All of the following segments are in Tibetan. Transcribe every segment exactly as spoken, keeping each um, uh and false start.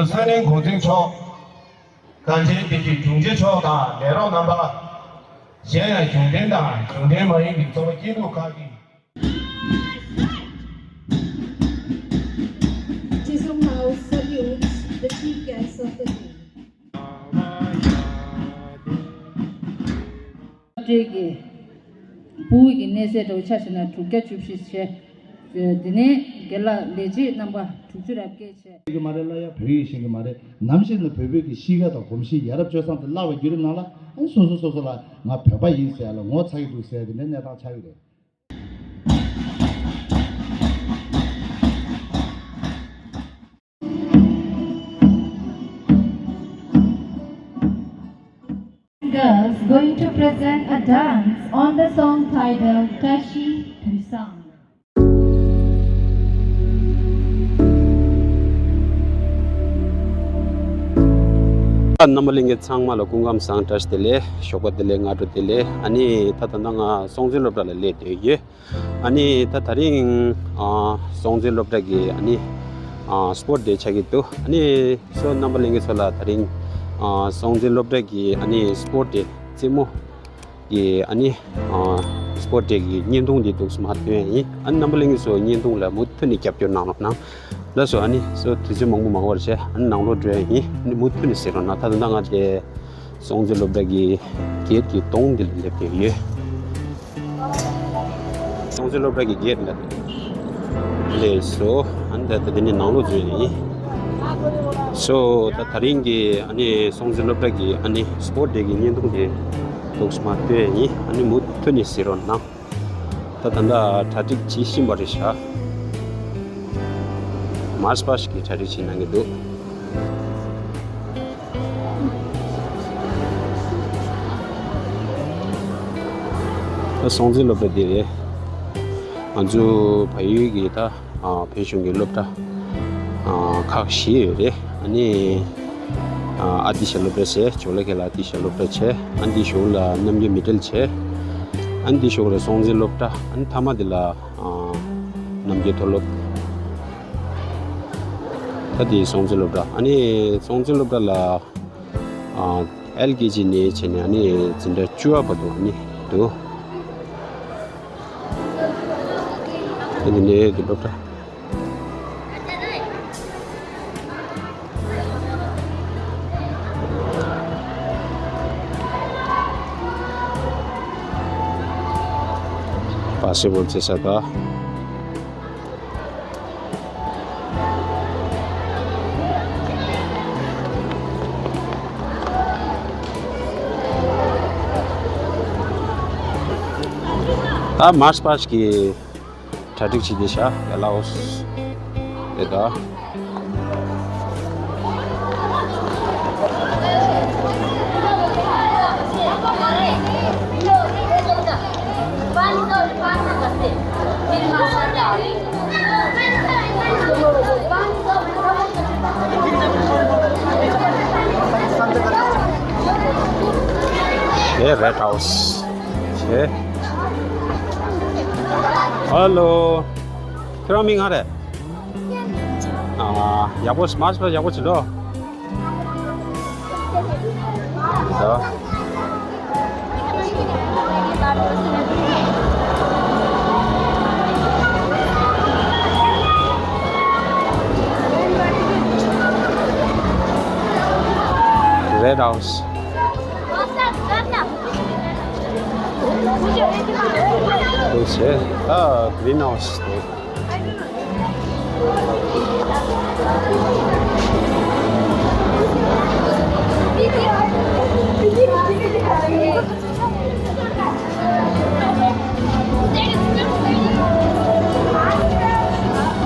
སོ་ནན་གུང་ཚིགས་མཆོག་དགའ་ཆེན་བདེ་སྐྱིད་དྲུང་ཆེ་མཆོག་དང་ལས་རོགས་རྣམ་པ། གཞན་ཡང་གཞུང་འབྲེལ་དང་གཞུང་འབྲེལ་མ་ཡིན་པའི་ཚོགས་པ་སྐྱིད་སྡུག་ཁག་གི། Chisholm House salutes the chief guests of the day. སྤྲེལ་གྱི་ཕྲུ་གུ་གི་གནས་ཚད་འདྲ་བོ་ཆ་བཞག་ན་དྲུག་བརྒྱ་བཅུ་བཞི་བྱས། དེ་ནས་རྒན་ལགས་ལས་བྱེད་རྣམ་པ་དྲུག་ཅུ་རེ་བརྒྱད་བྱས། ཤེས་ཀྱི་མ་རེད་ལ་ཡ། བོད་ཡིག་ཤེས་ཀྱི་མ་རེད། ནམ་ཞིག་ནས་བོད་བོད་ཀྱི་གཤིས་ཀ་དང་གོམས་གཤིས་ཡ་རབས་སྤྱོད་བཟང་དེ་བརླག་པའི་བརྒྱུད་རིམ་ནང་ལ་ཨ་ནི་སོ་སོ་སོ་སོ་ལ་ང་བོད་པ་ཡིན་ཟེར་ཡ་ལ་ངོ་ཚ་གི་འདུག་ཟེར་ཡ་དེ་འདྲའི་གནས་སྟངས་ཆགས་ཀྱི་རེད། Girls going to present a dance on the song titled Tashi Thusang. རྣམ་པ་ལྷན་རྒྱས་ཚང་མ་ལ་སྐུ་ཁམས་བཟང་། བཀྲ་ཤིས་བདེ་ལེགས། ཞོགས་པ་བདེ་ལེགས། སྔ་དྲོ་བདེ་ལེགས། ཨ་ནི་ད་ད་ལྟ་ང་སྲོང་བཙན་སློབ་གྲྭ་ལ་སླེབས་བསྡད་ཡོད། ཨ་ནི་ད་དེ་རིང་ཨ་སྲོང་བཙན་སློབ་གྲྭ་གི་ཨ་ནི་ཨ་སྤོར་ཊི་ཌེ་ཆགས་ཀྱི་འདུག་ཨ་ནི་སོ་རྣམ་པ་ལྷན་རྒྱས་ཚོ་ལ་དེ་རིང་ཨ་སྲོང་བཙན་སློབ་གྲྭ་གི་ཨ་ནི་སྤོར་ཊི་ཌེ་རྩེད་མོ་གི་ཨ་ནི་ཨ་སྤོར་ཊི་ཌེ་གི་བརྙན་ཐུང་འདི་འདུག་སེ་མར་སྟོན་ཡ་ཡིན། ཨ་ནི་རྣམ་པ་ལྷན་རྒྱས་ཚོ་བརྙན་ཐུང་ལ་མུ་མཐུད་ནས་རྒྱབ་སྐྱོར་གནང་རོགས་གནང་། ལགས་སོ། ཨ་ནི་སོ་དུས་ཚོད་མང་པོ་མ་འགོར་བྱས་ཨ་ནི་ནང་ལོགས་འགྲོ་ཡ་ཡིན། ཨ་ནི་མུ་མཐུད་ནས་གཟིགས་རོགས་གནང་། ད་ད་ལྟ་ང་དེ་སྲོང་བཙན་སློབ་གྲྭ་གི་གེ་ཊི་གི་གདོང་འདི་ལ་སླེབས་བསྡད་ཡོད། སྲོང་བཙན་སློབ་གྲྭ་གི་གེ་ཊི་ལ་སླེབས་སོང་། ཨ་ནི་ད་ལྟ་འདི་ནས་ནང་ལོགས་འཛུལ་ཡ་ཡིན། སོ་ད་དེ་རིང་གི་ཨ་ནི་སྲོང་བཙན་སློབ་གྲྭ་གི་ཨ་ནི་སྤོར་ཊི་ཌེ་གི་བརྙན་ཐུང་དེ་འདུག་སེ་མར་སྟོན་ཡ་ཡིན། ཨ་ནི་མུ་མཐུད་ནས་གཟིགས་རོགས་གནང་། ད་ད་ལྟ་གྲ་སྒྲིག་བྱེད་བཞིན་པ་རེད་ཤག་མར་ཆ་ཕ་ཞིག་གིས་གྲ་སྒྲིག་བྱེད་གནང་གི་འདུག་ད་སྲོང་བཙན་སློབ་གྲྭ་འདི་རེད། ང་ཚོ་བལ་ཡུལ་གྱི་ད་ཨ་བོད་གཞུང་གི་སློབ་གྲྭ་ཨ་ཁག་བཞི་ཡོད་རེད། ཨ་ནི་ཨ་ཨ་ཏི་ཤ་སློབ་གྲྭ་བྱས། ཇོ་ལ་ཁེ་ལ་ཨ་ཏི་ཤ་སློབ་གྲྭ་བྱས། ཨ་ནི་དེའི་གཞུག་ལ་རྣམ་རྒྱལ་མི་ཏྲལ་བྱས། ཨ་ནི་དེའི་གཞུག་ལ་སྲོང་བཙན་སློབ་གྲྭ། ཨ་ནི་མཐའ་མ་དེ་ལ་ཨ་རྣམ་རྒྱལ་མཐོ་སློབ། ད་དེ་སྲོང་བཙན་སློབ་གྲྭ། ཨ་ནི་སྲོང་བཙན་སློབ་གྲྭ་ལ་ཨ་ཨེལ་ཀེ་ཇི་ནས་བྱས་ནས་ཨ་ནི་འཛིན་གྲྭ་བཅུ་པ་བར་དུ་ཨ་ནི་འདུག་ཨ་ནི་འདི་ནས་དེ་སློབ་གྲྭ། པ་སེ་བོལ་རྩེ་ས་ད། ད་མར་ཆ་ཕ་ཞིག་གིས་གྲ་སྒྲིག་བྱེད་བསྡད་ཤག་ཡ་ལའོ་སི་དེ་ད། དེ་རེད་ཧའོ་སི། ཆེ། ཧེ་ལོ། ཁྱོད་རང་མིང་ག་རེད། ཨ། ཡག་པོ། མར་ཆ་ཕ་ཡག་པོ་བྱེད་རོགས། ད། རེད་ཧའོ་སི། འདུག་བྱས། ཨ། གི་རིན་ཧའོ་སི་འདུག་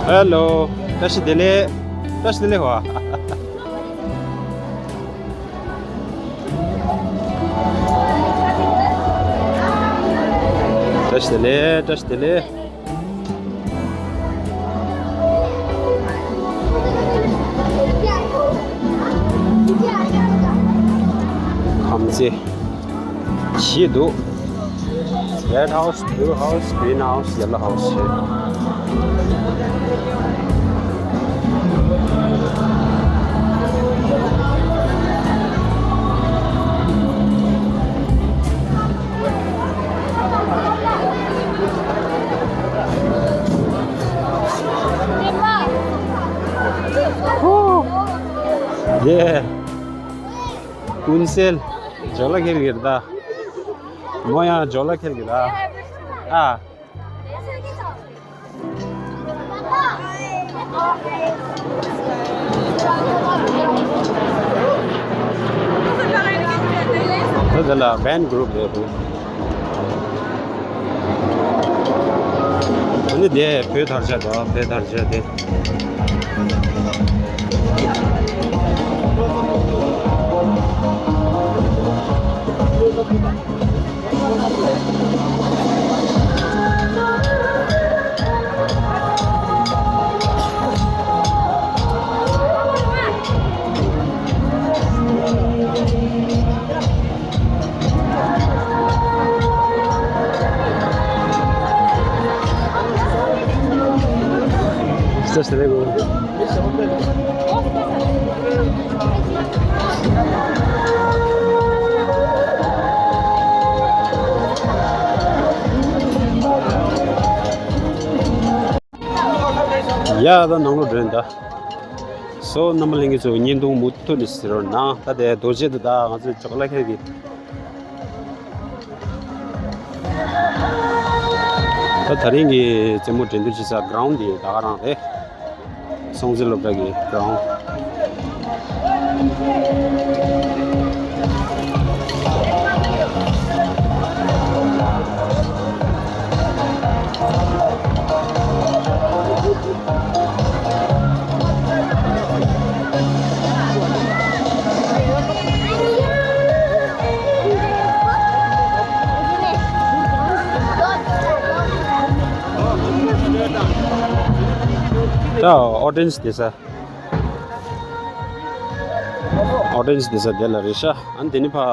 ཧེ་ལོ། བཀྲ་ཤིས་བདེ་ལེགས། བཀྲ་ཤིས་བདེ་ལེགས་བ། བཀྲ་ཤིས་བདེ་ལེགས། བཀྲ་ཤིས་བདེ་ལེགས། ཁམས་བཞི་འདུག Red House, Blue House, Green House, Yellow House ཞེས། དེ། ཀུན་གསལ། ཇོ་ལ་ཁེལ་གྱི་རེད་ད། མོ་ཡང་ཇོ་ལ་ཁེལ་གྱི་རེད་ད། ཨ། ད་དེ་ལ་བན་གུ་རུབ་རེད་འདུག་ཨ་ནི་དེ་བོད་དར་ཆ་དང་བོད་དར་ཆ་དེ། ཡ་ད་ནང་ལོགས་འགྲོ་ཡིན་ད། སོ་རྣམ་པ་ལྷན་རྒྱས་ཚོ་བརྙན་ཐུང་མུ་མཐུད་ནས་གཟིགས་རོགས་གནང་། ད་དེ་རྡོ་རྗེ་འདི་ད་ང་ཚོའི་ཇོ་ལ་ཁེལ་གྱི། ད་དེ་རིང་གི་རྩེད་མོ་འགྲན་བསྡུར་བྱེད་ས་གྷ་རའུན་འདི་ད་ག་རང་རེད། སྲོང་བཙན་སློབ་གྲྭ་གི་གྷ་རའུན། ད་ཨོ་ཌི་ཡེན་སི་བསྡད་ས། ཨོ་ཌི་ཡེན་སི་བསྡད་ས་དེ་ལ་རེད་ཤག་ཨ་ནི་དེ་ནི་ཕར་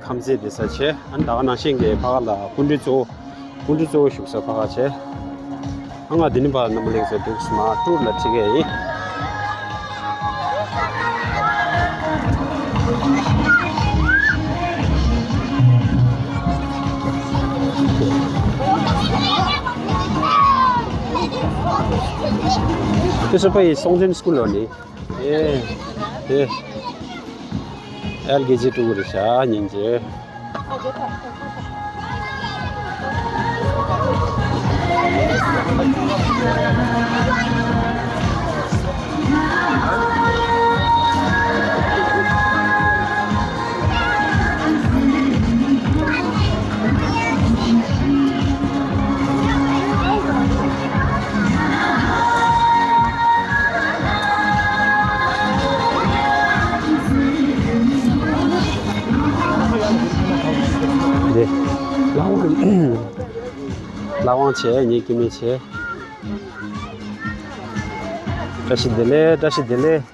ཁམས་ཚན་བསྡད་ས་བྱས། ཨ་ནི་ད་ག་ནང་བཞིན་གྱི་ཕ་ག་ལ་སྐུ་མགྲོན་གཙོ་བོ། སྐུ་མགྲོན་གཙོ་བོ་བཞུགས་ས་ཕ་ག་བྱས། ཨ་ང་དེ་ནི་ཕར་རྣམ་པ་ལྷན་རྒྱས་ཚོ་འདུག་སེ་མར་ཊུར་ལ་ཁྲིད་ཀྱི་ཡིན། དེ་སོ་པ་ཡི་སྲོང་བཙན་སྐུ་ལོ་ནི། ཨེ། དེ། ཨེལ་གེ་ཇི་ཀྲུའུ་རེད་ཤག་སྙིང་རྗེ། འདི། ལག་དབང་། ལག་དབང་བྱས། ངའི་སྐྱེ་དམན་བྱས། བཀྲ་ཤིས་བདེ་ལེགས། བཀྲ་ཤིས་བདེ་ལེགས།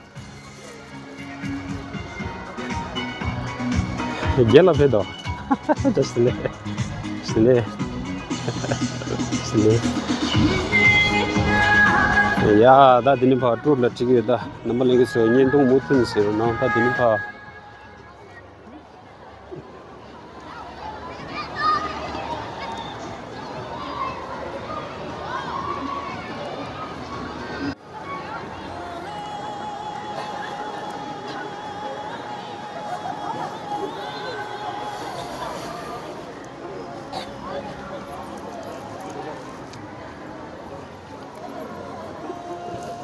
རྒན་ལགས་ཕེབས་དོ། བཀྲ་ཤིས་བདེ་ལེགས། བཀྲ་ཤིས་བདེ་ལེགས། བཀྲ་ཤིས་བདེ་ལེགས། ཡ། ད་དེ་ནི་ཕར་ཊུར་ལ་ཁྲིད་ཀྱི་ཡོད་ད། རྣམ་པ་ལྷན་རྒྱས་ཚོ་བརྙན་ཐུང་མུ་མཐུད་ནས་གཟིགས་རོགས་གནང་། ད་དེ་ནི་ཕར།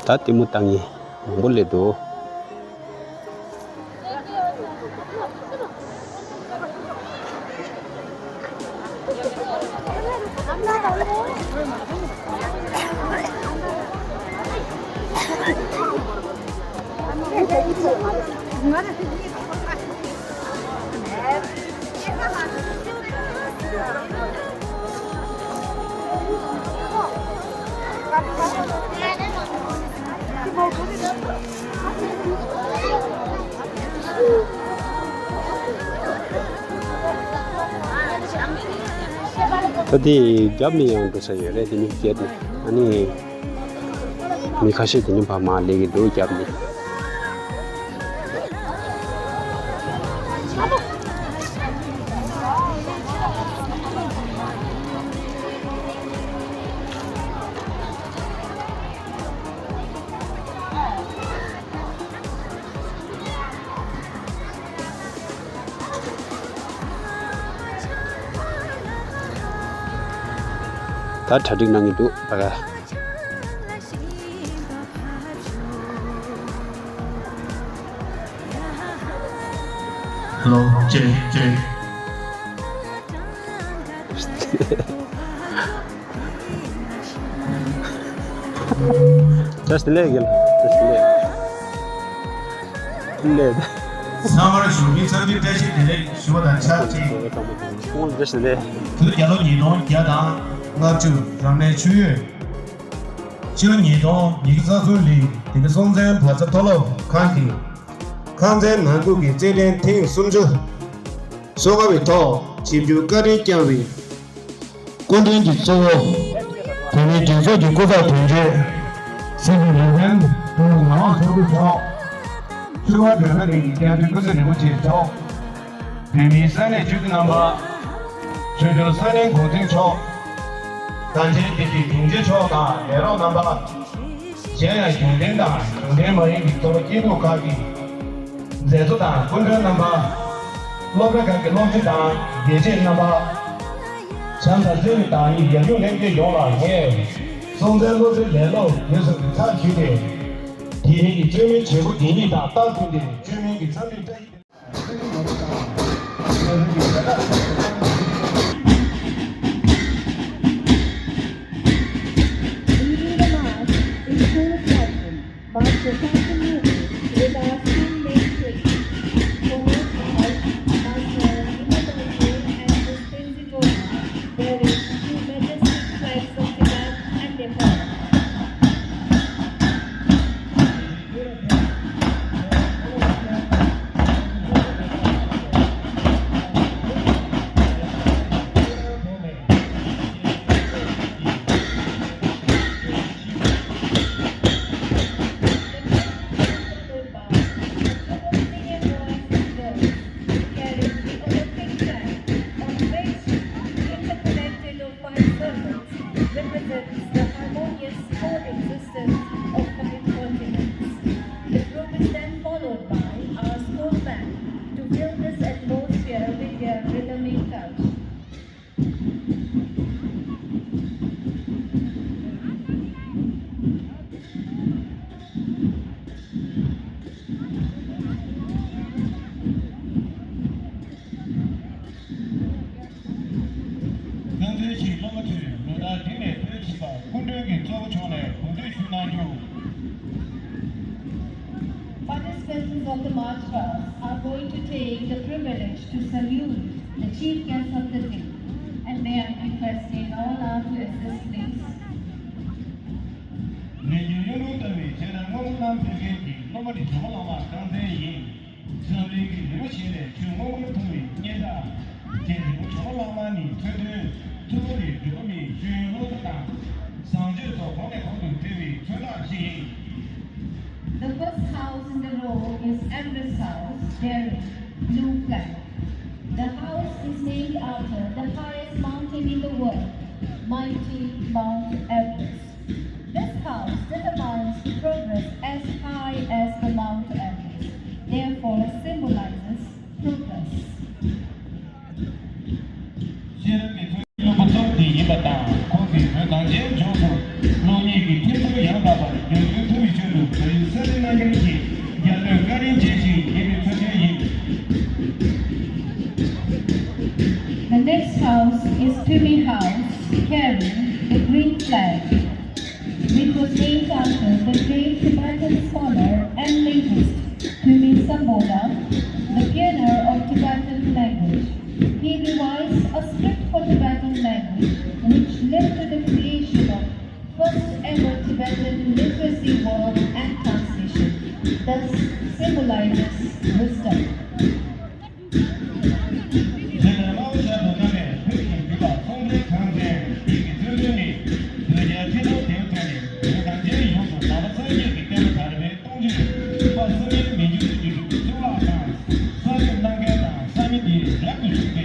ད་ལྟད་མོ་ལྟ་མཁན་མང་པོ་སླེབས་འདུག་ད་དེ་རྒྱབ་ནས་ཡང་འགྲོ་ས་ཡོད་རེད། དེ་ནི་བརྒྱབ་ནས། ཨ་ནི། མི་ཁ་ཤས་དེ་ནི་ཕར་མར་སླེབས་ཀྱི་འདུག་རྒྱབ་ནས། ད་གྲ་སྒྲིག་གནང་གི་འདུག་ད་ག། Hello, check, check. བཀྲ་ཤིས་བདེ་ལེགས་རྒན། བཀྲ་ཤིས་བདེ་ལེགས། ལེགས། ཚང་མར་གཞུང་མིང་ཚང་མའི་བཀྲ་ཤིས་བདེ་ལེགས་ཞུ་བ་དང་ཆབས་ཅིག་ཁོང་བཀྲ་ཤིས་བདེ་ལེགས། དུས་རྒྱ་ལོ་ཉིས་སྟོང་བརྒྱ་དང་ལྔ་བཅུ་རབ་གནས་ཆུ་ཡོས། སྤྱི་ལོ་ཉིས་སྟོང་ཉི་ཤུ་རྩ་གསུམ་ལོའི་དེ་གའི་སྲོང་བཙན་བར་ཚ་མཐོ་སློབ་ཁང་གི་ཁང་ཚན་ནང་ཁུལ་གྱི་རྩེད་འགྲན་ཐེངས་སུམ་ཅུ་སོ་ལྔ་བའི་ཐོག་ཆིབས་བསྒྱུར་བཀའ་དྲིན་བསྐྱངས་པའི་སྐུ་མགྲོན་གྱི་གཙོ་བོ། བོད་མིའི་སྒྲིག་འཛུགས་ཀྱི་སྐུ་ཚབ་དོན་གཅོད། སྲིད་ཟུར་ལས་དོན་དྲུང་ངག་དབང་ཚོགས་གཙོ་མཆོག་ཆུ་བར་བོད་ས་གླིང་གི་རྒྱལ་སྲས་ཀུན་བཟང་རིན་པོ་ཆེ་མཆོག་བོད་མིའི་ས་གནས་ཆོས་སྡེ་རྣམ་པ། ཆོས་འབྱོར་ས་གནས་འགོ་འཛིན་མཆོག་དང་ཆེན་སྡེ་བཞིའི་དྲུང་ཆེ་མཆོག་དང་ལས་རོགས་རྣམ་པ། གཞན་ཡང་གཞུང་འབྲེལ་དང་གཞུང་འབྲེལ་མ་ཡིན་པའི་ཚོགས་པ་སྐྱིད་སྡུག་ཁག་གི་མཛད་གཙོ་དང་སྐུ་མགྲོན་རྣམ་པ། སློབ་གྲྭ་ཁག་གི་སློབ་སྤྱི་དང་དགེ་བཤེས་རྣམ་པ། བྱམས་དང་བརྩེ་བའི་བདག་ཉིད་ཡབ་ཡུམ་ལྷན་རྒྱས་ཡོངས་ལ་ངས་སྲོང་བཙན་བློ་གསལ་ལས་སློབ་ཡུན་གསུམ་གྱི་ཚབ་ཞུས་ཏེ། དེ་རིང་གི་བཅོས་མིན་བྱེད་སྒོ་འདི་ཉིད་དང་རྟགས་བསྟུན་ཏེ་བཅོས་མིན་གྱི་འཚམས་འདྲིའི་བཀྲ་ཤིས། Leading the march is Sonu Patton, Master Patton Murli, with our school main train, followed by Master Nima Dongye and Miss Tenzin Roma, bearing two majestic flags of Tibet and Nepal. Represents the harmonious coexistence of five continents. The group is then followed by our school band to fill this atmosphere with their rhythmic touch. སྐུ་མགྲོན་ཞིག་སློབ་མ་ཚོས་ལོ་ལྟར་འདི་ནས་ཕེབས་བཞིན་པ་སྐུ་མགྲོན་གྱི་གཙོ་བོ་མཆོག་ནས་གོ་སྒྲིག་ཞུ་གནང་རྒྱུ། Participants of the March Past are going to take the privilege to salute the chief guest of the day. And may I request Neygawa La to assist, please? ལས་རྒྱུ་གཡུ་ལུང་ལྟ་བུའི་རྗེས་ལ་སྔོན་འགྲོ་གནང་ཕེབས་མཁན་གྱི་སློབ་མ་ནི་ཇོ་བོ་གླང་མ་རྐང་རྩེད་ཡིན། འཛམ་གླིང་གི་རི་བོ་ཞིག་ནས་ཆུ་སྔོན་མོར་འཐུང་བའི་སྙན་གྲགས། རྗེ་རིན་པོ་ཇོ་བོ་གླང་མ་ནི་ཐོས་དོན་ཐུབ་པ་རེད། འབྲུག་པ་མིའི་ཤེས་ཡོན་སློབ་གསོ་དང་བཟང་སྤྱོད་སོགས་གོང་ནས་གོང་དུ་འཕེལ་བའི་མཚོན་རྟགས་ཤིག་ཡིན། The first house in the row is Everest House, bearing blue flag. The house is named after the highest mountain in the world, mighty Mount Everest. This house determines the progress as high as the Mount Everest, therefore symbolizes progress. ཤེས་རབ་ཀྱི་མཚོན་བློན་པོ་གཙོ་བོ་དེ་ཡིན་པ་དང་། ཁོང་གིས་བོད་གངས་ཅན་ལྗོངས་སུ་གློག་བརྙན་གྱི་ཐོན་འབྱོར་ཡངས་དག་པར་རྒྱུན་འཛིན་ཐུབ་པའི་ཆེད་དུ་བོད་ཡིག་གསར་སྒྲོན་གནང་མཁན་གྱི་རྒྱལ་བློན་བཀའ་དྲིན་ཆེ་ཞིང་དགྱེས་པའི་མཚོན་བྱེད་ཡིན། The next house is Phumi House, carrying the green flag, which was named after the great Tibetan scholar and linguist Phumi Sambola, the pioneer of Tibetan language. He devised a script for Tibetan language, which led to the creation of first ever Tibetan literacy work and translation, thus symbolizes wisdom. རྗེ་བླ་མ་ཤར་དུ་བཀའ་ནས་ཕེབས་བཞིན་ཡོད་པ་སྲོང་བཙན་ཁང་ཚན་འདི་གི་མཚོན་དོན་ནི། བོད་རྒྱལ་ཁྲི་སྲོང་ལྡེའུ་བཙན་ནས་བོད་གངས་ཅན་ཡོངས་སུ་ནང་པ་སངས་རྒྱས་ཀྱི་བསྟན་པ་དར་བའི་གཏོང་ཕྱིར་དཔལ་བསམ་ཡས་མི་འགྱུར་གྱི་སྒྲུབ་གཙུག་ལག་ཁང་གསར་བཞེངས་གནང་མཁན་དང་། ས་མིག་འདི་རབ་ཏུ་བཞུགས་ཏེ་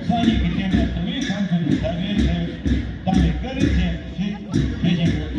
སངས་རྒྱས་ཀྱི་བསྟན་པ་མདོ་དབུས་ཁམས་གསུམ་དུ་དར་བའི་དོན་དམ་པའི་བཀའ་དྲིན་ཆེ་ཞེས་འབོད་བཞིན་ཡོད།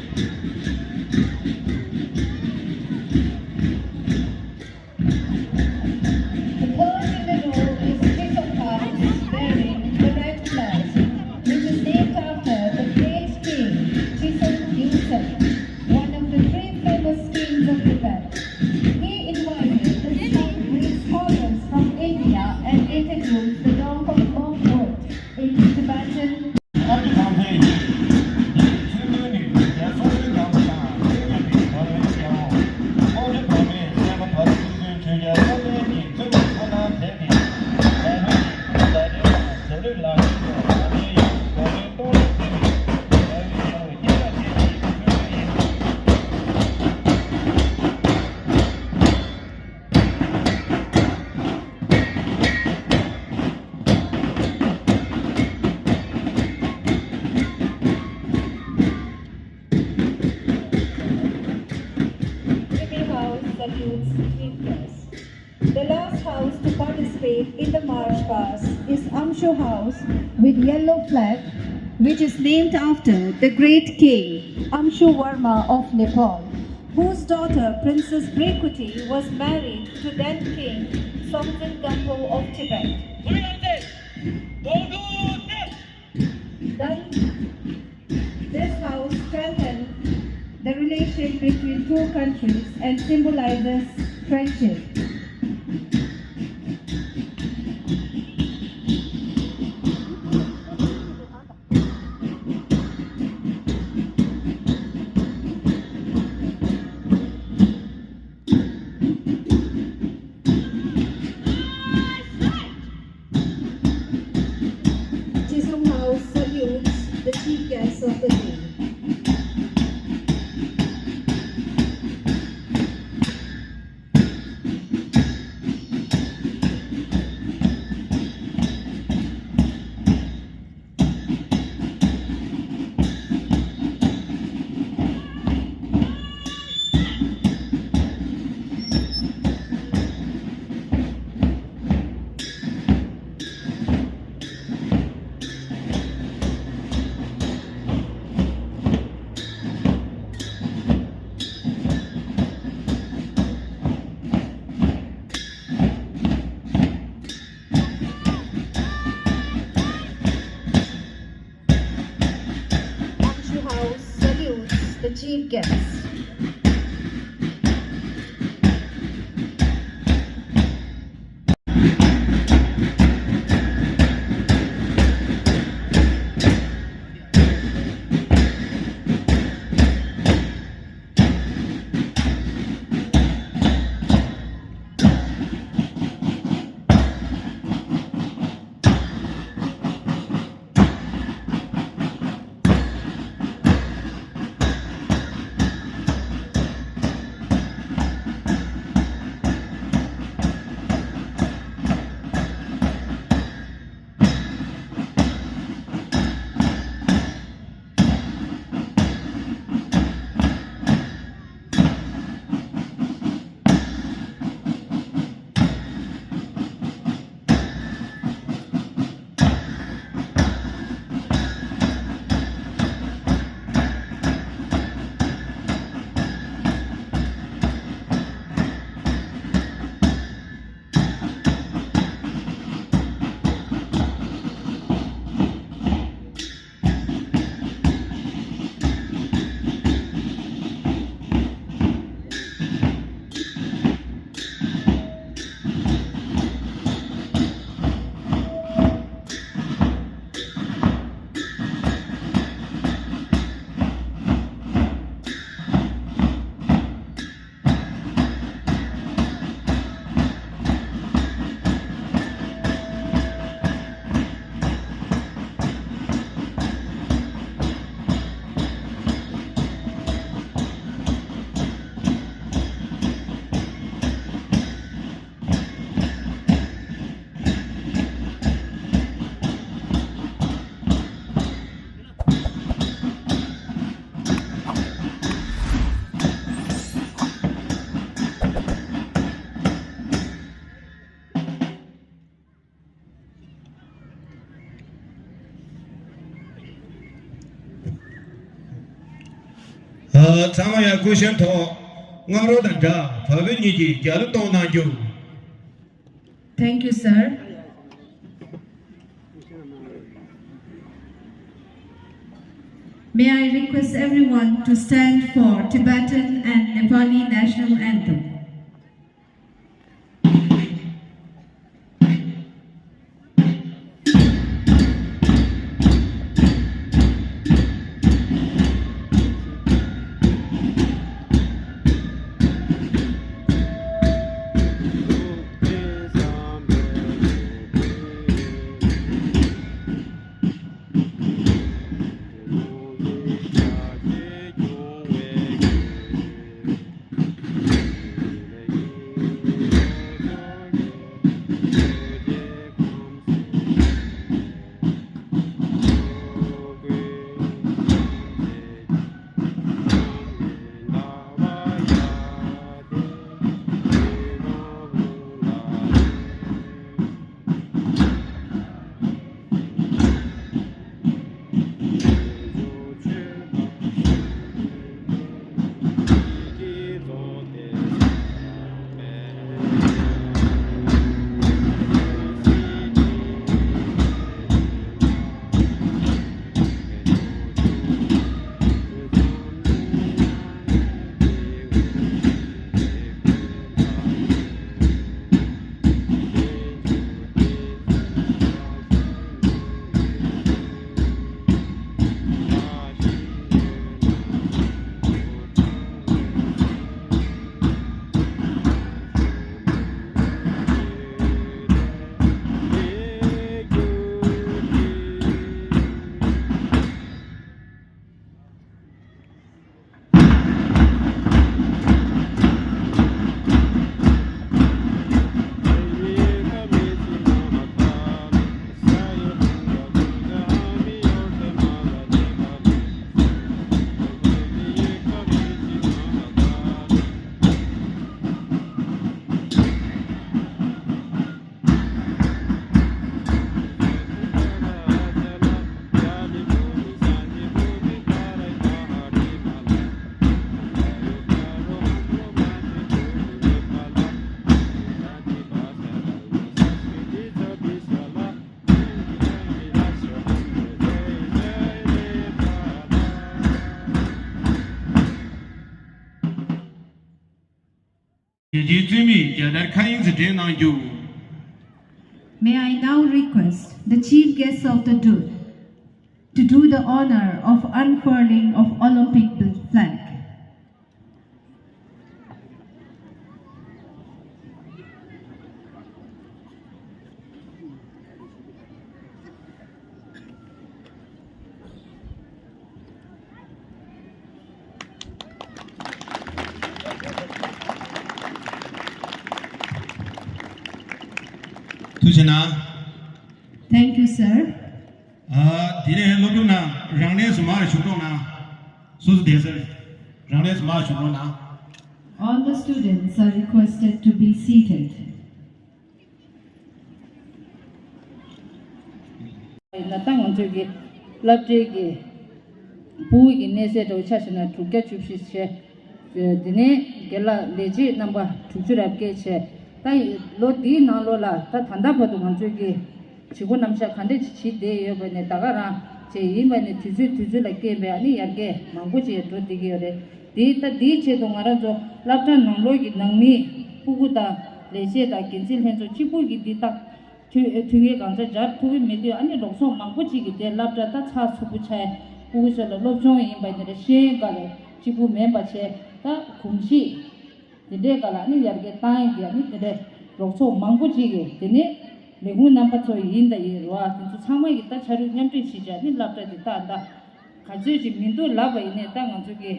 In the marsh past is Amshu House with yellow flag, which is named after the great king Amshu Varma of Nepal, whose daughter Princess Brekuti was married to then King Songtsen Gampo of Tibet. Then this house strengthened the relation between two countries and symbolizes friendship. Chisholm House salutes the chief guests of the day. Amshu House salutes the chief guest. ཨ། ཚང་མ་ཡར་སྐུ་བཞེངས་ཐོག་སྔ་དྲོ་དང་སྦྲགས་བ་སྤུ་གཉིས་ཀྱིས་རྒྱབ་ལ་གཏོང་གནང་རྒྱུ། Thank you, sir. May I request everyone to stand for Tibetan and Nepali national anthem. རྒྱལ་སྤྱིའི་རྩོད་མེད་རྒྱལ་དར་མཁའ་དབྱིངས་སུ་སྒྲེང་གནང་རྒྱུ། May I now request the chief guest of the day to do the honor of unfurling of Olympic flag. ཐུགས་རྗེ་གནང་། Thank you, sir. ཨ། དེ་ནས་སློབ་ཕྲུག་རྣམས་རང་གནས་སུ་མར་བཞུགས་རོགས་གནང་། སོ་སོ་བསྡད་ས་རང་གནས་སུ་མར་བཞུགས་རོགས་གནང་། All the students are requested to be seated. ད་ང་ཚོའི་གི་སློབ་གྲྭའི་གི་ཕྲུ་གུ་གི་གནས་ཚད་འདྲ་བོ་ཆ་བཞག་ན་དྲུག་བརྒྱ་བཅུ་བཞི་བྱས། དེ་ནས་རྒན་ལགས་ལས་བྱེད་རྣམ་པ་དྲུག་ཅུ་རེ་བརྒྱད་བྱས། ད་ལོ་འདིའི་ནང་ལོགས་ལ་ད་ད་ལྟ་བར་དུ་ང་ཚོའི་གི་བྱེད་སྒོ་རྣམ་གཞག་ག་འདྲ་ཅིག་བྱེད་བསྡད་ཡོད་པ་ནས་ད་ག་རང་བྱས་ཡིན་པ་ནས་དུས་ཚོད་དུས་ཚོད་ལ་བསྐྱལ་བའི་ཨ་ནི་ཡར་རྒྱས་མང་པོ་ཅིག་འགྲོ་བསྡད་ཀྱི་ཡོད་རེད། དེ་ད་དེའི་ཆེད་དུ་ང་རང་ཚོ་སློབ་གྲྭ་ནང་ལོགས་ཀྱི་ནང་མི་ཕྲུ་གུ་དང་ལས་བྱེད་དང་འགན་འཛིན་ལྷན་ཚོགས་གཅིག་པུ་གིས་འདི་ད་མཐུན་མཐུན་རྐྱེན་གང་ཚང་སྦྱར་ཐུབ་ཀྱི་མེད་དུས་ཨ་ནི་རོགས་ཚོགས་མང་པོ་ཅིག་གིས་དེ་སློབ་གྲྭ་ད་ཚགས་ཚུད་པོ་ཆགས། ཕྲུ་གུ་ཚོ་ལ་སློབ་སྦྱོང་ཡིན་པ་ཡིན་ནའི་རེད། ཤེས་ཡོན་སྒང་ལ་གཅིག་པུ་མིན་པ་བྱས། ད་གོམས་གཤིས་དེ་འདྲའི་སྒང་ལ་ཨ་ནི་ཡར་རྒྱས་བཏང་ཡག་གི་ཨ་ནི་དེ་འདྲའི་རོགས་ཚོགས་མང་པོ་ཅིག་གིས། དེ་ནས་ལས་ཁུངས་རྣམ་པ་ཚོ་ཡིན་ད་ཡིན་རེད་བ། དེ་ཚོ་ཚང་མ་གིས་ད་ཕྱག་རོགས་མཉམ་འབྲེལ་བྱས་བྱས་ཨ་ནི་སློབ་གྲྭ་དེ་ད་ད། ག་ཚོད་ཅིག་མི་འདུག་ལབ་པ་ཡིན་ནའི་ད་ང་ཚོ་གི་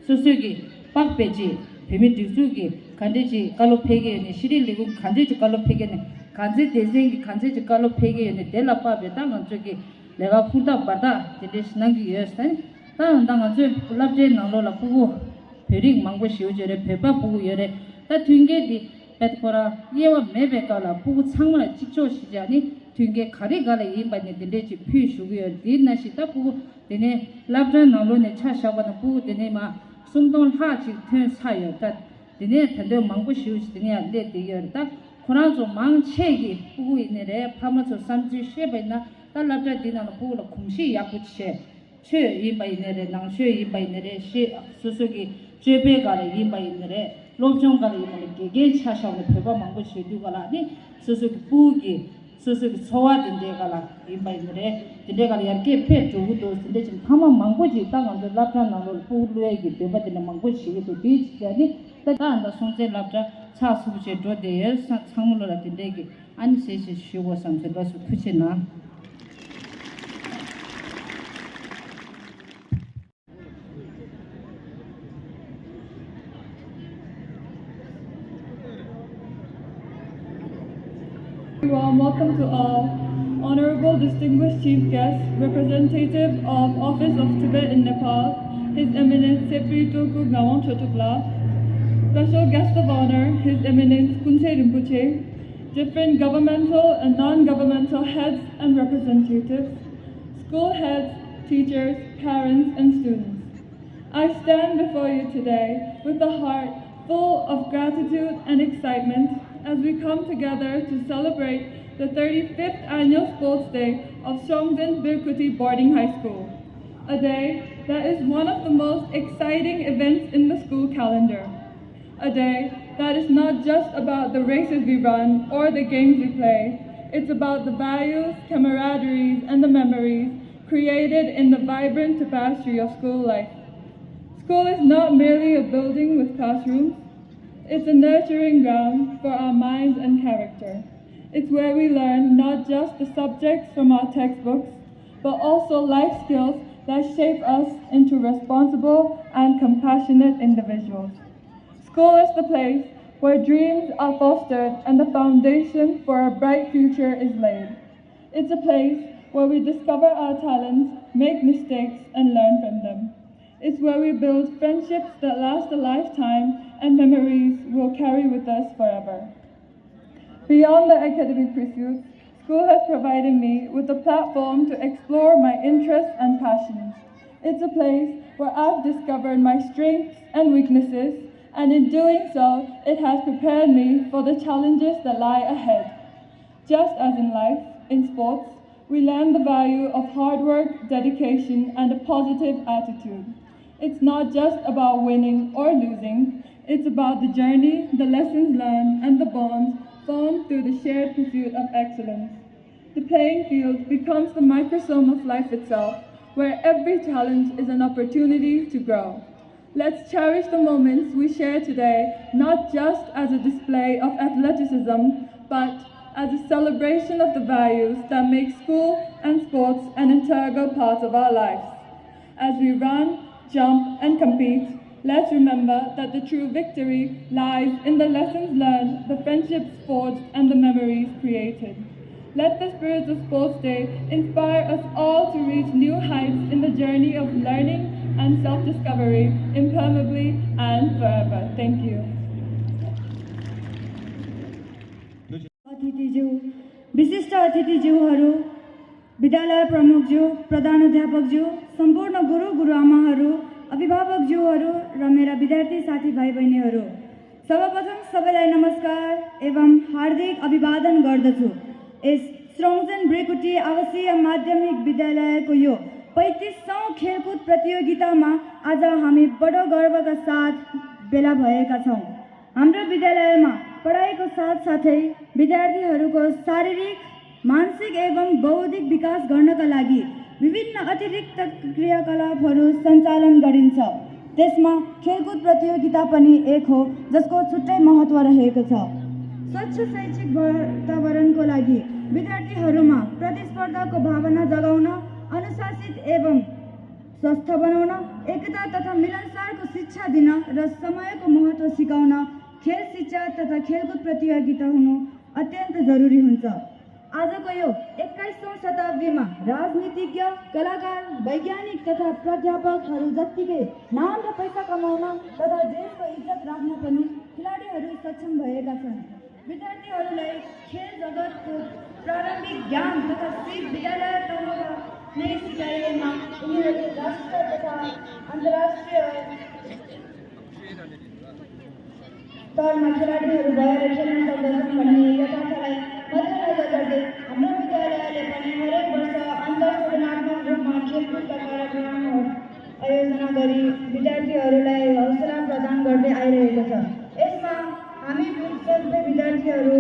སོ་སོའི་གི་པགས་པས་ཅིག་བོད་མི་སྒྲིག་འཛུགས་ཀྱི་ག་འདྲས་ཅིག་བཀའ་སློབ་ཕེབས་ཀྱི་ཡོད་ནའི། ཤེས་རིག་ལས་ཁུངས་ག་འདྲས་ཅིག་བཀའ་སློབ་ཕེབས་ཀྱི་ཡོད་ནའི། གང་ཚེ་སྡེ་ཚན་གྱི་གང་ཚེ་ཅིག་བཀའ་སློབ་ཕེབས་ཀྱི་ཡོད་ནའི་དེ་ལ་དཔག་པའི་ད་ང་ཚོ་གི་ལས་ཀ་ཧུར་ཐག་འབད་ཐག་དེ་འདྲས་ཤིག་གནང་གི་ཡོད་ཟེར། ད་ད་ང་ཚོའི་སློབ་གྲྭའི་ནང་ལོགས་ལ་ཕྲུ་གུ་བོད་རིགས་མང་པོ་ཞེ་པོ་ཅིག་ཡོད་རེད། བོད་པ་ཕྲུ་གུ་ཡོད་རེད། ད་མཐུན་རྐྱེན་འདི་དཔེ་ཁོ་རང་དབྱེ་བ་མེད་པའི་སྐབས་ལ་ཕྲུ་གུ་ཚང་མ་ལ་གཅིག་ལྕོགས་ཤིག་བྱས་ནས་མཐུན་རྐྱེན་ག་རེ་ག་ལ་ཡིན་པ་ནས་དེ་འདྲས་ཅིག་ཕུལ་ཞུ་གི་ཡོད་རེད། དེ་ནང་བཞིན་ད་ཕྲུ་གུ་དེ་ནས་སློབ་གྲྭ་ནང་ལོགས་ནས་ཆ་བཞག་པ་ན་ཕྲུ་གུ་དེ་ནས་མ་སུམ་སྟོང་ལྷག་ཅིག་ཐོན་ཚར་ཡོད། ད་དེ་ནས་ད་དུང་མང་པོ་ཞེ་པོ་ཅིག་དེ་ནས་ཡང་སླེབས་བསྡད་ཡོད་རེད། ད་ཁོ་རང་ཚོ་མང་ཆེ་གི་ཕྲུ་གུ་ཡིན་ནའི་རེད། ཕ་མ་ཚོ་བསམ་ཚུལ་བཤད་པ་ཡིན་ན་ད་སློབ་གྲྭ་འདི་ནང་ལ་ཕྲུ་གུ་ལ་གོམས་གཤིས་ཡག་པོ་བྱས། ཆོས་ཡིན་པ་ཡིན་ནའི་རེད། ནང་ཆོས་ཡིན་པ་ཡིན་ནའི་རེད། ཤེས་སོ་སོ་གི་སྤྱོད་པའི་སྒང་ལ་ཡིན་པ་ཡིན་ནའི་རེད། སློབ་སྦྱོང་སྒང་ལ་ཡིན་ནའི་རེད། དགེ་རྒན་ཆ་བཞག་ནས་བོད་པ་མང་པོ་བྱེད་དུས་སྒང་ལ་ནི་སོ་སོ་གི་ཕྲུ་གུ་གི་སོ་སོ་གི་འཚོ་བ་དེ་འདྲའི་སྒང་ལ་ཡིན་པ་ཡིན་ནའི་རེད། དེ་འདྲའི་སྒང་ལ་ཡར་རྒྱས་ཕེབས་འགྲོ་གི་འདུག་དེ་འདྲ་ཅིག་ཕ་མ་མང་པོ་ཅིག་ད་ང་ཚོ་སློབ་གྲྭ་ནང་ལོགས་ལ་ཕྲུ་གུ་བླུག་ཡས་ཀྱི་འདོད་པ་དེ་འདྲ་མང་པོ་བྱེད་ཀྱི་འདུག་དེའི་ཕྱིར་ནི་ད་ད་ད་སྲོང་བཙན་སློབ་གྲྭ་ཚགས་ཚུད་པོ་བྱས་འགྲོ་བསྡད་ཡོད། ཚང་མ་ལོ་ལ་དེ་འདྲའི་གི་ཨ་ནི་ཟེར་ཞེས་ཞུ་དགོས་བསམ་ཚེ་ལགས་སུ་ཐུགས་རྗེ་གནང་། Warm welcome to all. Honorable distinguished chief guests, representative of Office of Tibet in Nepal, His Eminence Sepri Tulku Ngawang Chotukla, special guest of honor, His Eminence Kunse Rinpoche, different governmental and non-governmental heads and representatives, school heads, teachers, parents, and students. I stand before you today with a heart full of gratitude and excitement as we come together to celebrate the thirty-fifth annual sports day of Srongtsen Birkuti Boarding High School, a day that is one of the most exciting events in the school calendar. A day that is not just about the races we run or the games we play. It's about the values, camaraderies, and the memories created in the vibrant tapestry of school life. School is not merely a building with classrooms. It's a nurturing ground for our minds and character. It's where we learn not just the subjects from our textbooks, but also life skills that shape us into responsible and compassionate individuals. School is the place where dreams are fostered and the foundation for a bright future is laid. It's a place where we discover our talents, make mistakes, and learn from them. It's where we build friendships that last a lifetime and memories we'll carry with us forever. Beyond the academic pursuits, school has provided me with a platform to explore my interests and passions. It's a place where I've discovered my strengths and weaknesses, and in doing so, it has prepared me for the challenges that lie ahead. Just as in life, in sports, we learn the value of hard work, dedication, and a positive attitude. It's not just about winning or losing, it's about the journey, the lessons learned, and the bonds formed through the shared pursuit of excellence. The playing field becomes the microsome of life itself, where every challenge is an opportunity to grow. Let's cherish the moments we share today, not just as a display of athleticism, but as a celebration of the values that make school and sports an integral part of our lives. As we run, jump, and compete, let's remember that the true victory lies in the lessons learned, the friendships forged, and the memories created. Let the spirit of Sports Day inspire us all to reach new heights in the journey of learning and self discovery, impermeably and forever. Thank you. अतिथिज्यू, विशिष्ट अतिथिज्यूहरू, विद्यालय प्रमुखज्यू, प्रधान अध्यापकज्यू, सम्पूर्ण गुरु गुरुआमाहरू, अभिभावकज्यूहरू र मेरा विद्यार्थी साथीभाइ बहिनीहरू, सर्वप्रथम सबैलाई नमस्कार एवं हार्दिक अभिवादन गर्दछु। यस स्रोङजेन ब्रेकुटी आवासीय माध्यमिक विद्यालयको यो पैँतिसौँ खेलकुद प्रतियोगितामा आज हामी बडो गर्वका साथ भेला भएका छौँ। हाम्रो विद्यालयमा पढाइको साथसाथै विद्यार्थीहरूको शारीरिक, मानसिक एवं बौद्धिक विकास गर्नका लागि विभिन्न अतिरिक्त क्रियाकलापहरू सञ्चालन गरिन्छ। त्यसमा खेलकुद प्रतियोगिता पनि एक हो, जसको छुट्टै महत्त्व रहेको छ। स्वच्छ शैक्षिक वातावरणको लागि विद्यार्थीहरूमा प्रतिस्पर्धाको भावना जगाउन, अनुशासित एवं स्वस्थ बनाउन, एकता तथा मिलनसारको शिक्षा दिन र समयको महत्त्व सिकाउन खेल शिक्षा तथा खेलकुद प्रतियोगिता हुनु अत्यन्त जरुरी हुन्छ। आजको यो एक्काइसौँ शताब्दीमा राजनीतिज्ञ, कलाकार, वैज्ञानिक तथा प्राध्यापकहरू जत्तिकै नाम र पैसा कमाउन तथा देशको इज्जत राख्न पनि खेलाडीहरू सक्षम भएका छन्। विद्यार्थीहरूलाई खेल जगतको प्रारम्भिक ज्ञान तथा सिप विद्यालय तहमा नै सिकाइएमा उनीहरूले राष्ट्रिय तथा अन्तर्राष्ट्रिय स्तरमा खेलाडीहरू भएर खेल्न सक्दछन् भन्ने यथार्थलाई मध्यनजर गर्दै हाम्रो विद्यालयले पनि हरेक वर्ष अन्तर संगठनात्मक रूपमा खेलकुदका कार्यक्रमहरू आयोजना गरी विद्यार्थीहरूलाई हौसला प्रदान गर्दै आइरहेको छ। यसमा हामी सबै विद्यार्थीहरू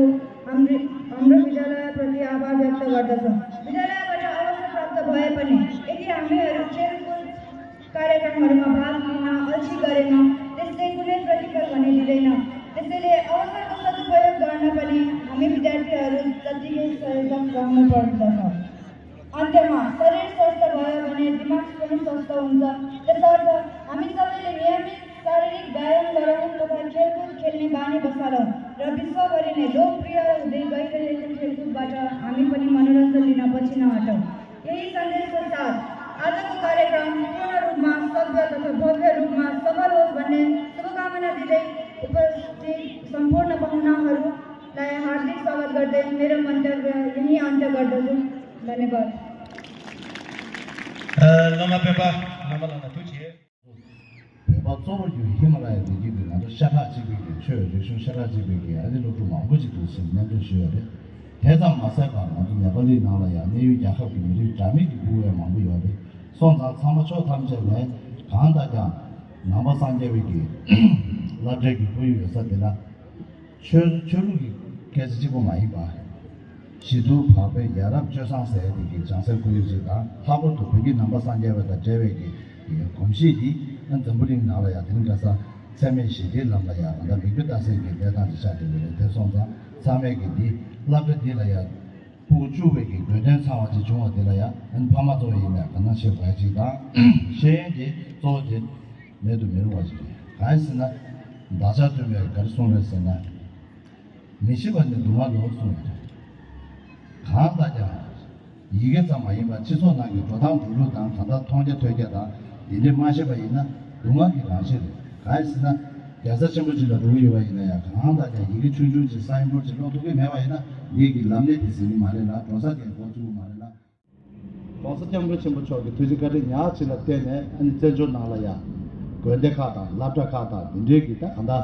हाम्रो हाम्रो विद्यालयप्रति आभार व्यक्त गर्दछौँ। विद्यालयबाट अवसर प्राप्त भए पनि यदि हामीहरू खेलकुद कार्यक्रमहरूमा भाग लिन अल्छी गरेमा त्यसले कुनै प्रतिफल भने दिँदैन। त्यसैले अवसरको सदुपयोग गर्न पनि हामी विद्यार्थीहरू जत्तिकै सचेतन रहनु पर्दछ। अन्त्यमा शरीर स्वस्थ भयो भने दिमाग पनि स्वस्थ हुन्छ। त्यसर्थ हामी सबैले नियमित शारीरिक व्यायाम गरौँ तथा खेलकुद खेल्ने बानी बसालौँ र विश्वभरि नै लोकप्रिय हुँदै गइरहेको खेलकुदबाट हामी पनि मनोरञ्जन लिन पछि नहटौँ। यही सन्देशको साथ आजको कार्यक्रम पूर्ण रूपमा सभ्य तथा भव्य रूपमा सफल होस् भन्ने शुभकामना दिँदै उपस्थित सम्पूर्ण पाहुनाहरूलाई हार्दिक स्वागत गर्दै मेरो मन्तव्य यही अन्त्य गर्दछु। धन्यवाद। ཨ། སློབ་མ་སྤེན་པ་རྣམ་པ་ལ་ཐུགས་རྗེ་ཆེ། བོད་པ་གཙོ་བོ་གྱུར་ཧི་མ་ལ་ཡའི་རི་རྒྱུད་ཀྱི་ང་ཚོ་ཤ་ཁྲག་གཅིག་པའི་གི་ཆོས་རིག་གཞུང་ཤ་ཁྲག་གཅིག་པའི་གི་ཨ་ནི་སློབ་ཕྲུག་མང་པོ་ཅིག་འདུག་ཟེར་མཉམ་འབྲེལ་ཞུས་ཡོད་རེད། དེ་ཙམ་མ་ཟད་པར་ང་ཚོ་ནེ་པ་ལི་ནང་ལ་ཡང་གནས་ཡུལ་རྒྱལ་ཁབ་ཀྱི་མི་རིགས་འདྲ་མིན་གྱི་སྐུ་འོས་མང་པོ་ཡོད་རེད། སོང་ཙང་ཚང་མ་ཕྱོགས་ཐམས་ཅད་ནས་གང་ལྟར་ཀྱང་ནང་པ་སངས་རྒྱས་པའི་གི་བསླབ་བྱ་གི་ཁོར་ཡུག་ཡོད་ས་དེ་ལ། ཆོས་ཆོས་ལུགས་ཀྱི་སྐད་ཆ་གཅིག་པོ་མ་ཡིན་པ། ཞི་དུལ་བག་ཕེབས་ཡ་རབས་སྤྱོད་བཟང་ཟེར་ཡ་དེ་གི་བྱང་སེམས་ཁོར་ཡུག་ཅིག་དང་། ལྷག་པར་དུ་བོད་ཀྱི་ནང་པ་སངས་རྒྱས་པ་དང་འབྲེལ་བའི་གི་གོམས་གཤིས་འདི་ཨ་འཛམ་བུ་གླིང་ནང་ལ་ཡང་དེ་རིང་ཁ་སང་འཚེ་མེད་ཞི་བདེའི་ལམ་ལ་ཡང་ད་ལྟ་མིག་དཔེ་ལྟ་སའི་གི་གནས་སྟངས་ཅིག་ཆགས་བསྡད་ཡོད་རེད། དེ་སོང་ཙང་ཚང་མས་གི་འདི་སློབ་གྲྭ་འདི་ལ་ཡང་ཕྲུ་གུ་བཅུག་པའི་གི་དགོས་དོན་ཚང་བ་ཅིག་བྱུང་བ་དེ་ལ་ཡང་ཨ་ནི་ཕ་མ་གཙོ་བོ་ཡིན་ནས་དགའ་སྣང་བྱེད་དགོས་ཡ་ཅིག་དང་། ཤེས་ཡོན་དེ་གཙོ་བོ་དེ་མེད་དུ་མི་རུང་བ་ཞིག་རེད། གང་ཡིན་ཟེར་ན། བདག་ཅག་སྟོན་པས་ག་རེ་གསུངས་རེད་ཟེར་ན། མི་ཤེས་པ་ནི་སྡུག་བསྔལ་ལོ་གསུངས་ཡོད་རེད། གང་ལྟར་ཀྱང་། ཡི་གེ་ཙམ་མ་ཡིན་པར་སྤྱི་ཚོགས་ནང་གི་འགྲོ་སྟངས་འགྲོ་ལུགས་དང་། གང་ལྟར་མཐོང་རྒྱ་ཐོས་རྒྱ་དང་འདི་འདྲས་མ་ཤེས་པ་ཡིན་ན་སྡུག་བསྔལ་གྱི་རང་བཞིན་རེད། གང་ཡིན་ཟེར་ན། རྒྱལ་ས་ཆེན་པོ་ཅིག་ལ་འགྲོ་གི་ཡོད་པ་ཡིན་ན་ཡང་། གང་ལྟར་ཀྱང་ཡི་གེ་ཆུང་ཆུང་ཅིག་སའིན་བོར་ཅིག་ཀློག་ཐུབ་ཀྱི་མེད་པ་ཡིན་ན་ངེད་ཀྱི་ལམ་སྣེ་དེ་ཟིན་གྱི་མ་རེད་ལ། འགྲོ་ས་དེ་འགོ་བཙུགས་ཀྱི་མ་རེད་ལ། ༸གོང་ས་༸སྐྱབས་མགོན་ཆེན་པོ་མཆོག་གི་ཐུགས་རྗེ་བཀའ་དྲིན་ཉག་གཅིག་ལ་བརྟེན་ནས། ཨ་ནི་བཙན་བྱོལ་ནང་ལ་ཡང་དགོན་སྡེ་ཁག་དང་སློབ་གྲྭ་ཁག་དང་འདི་འདྲའི་གི་ད་གང་ལྟར་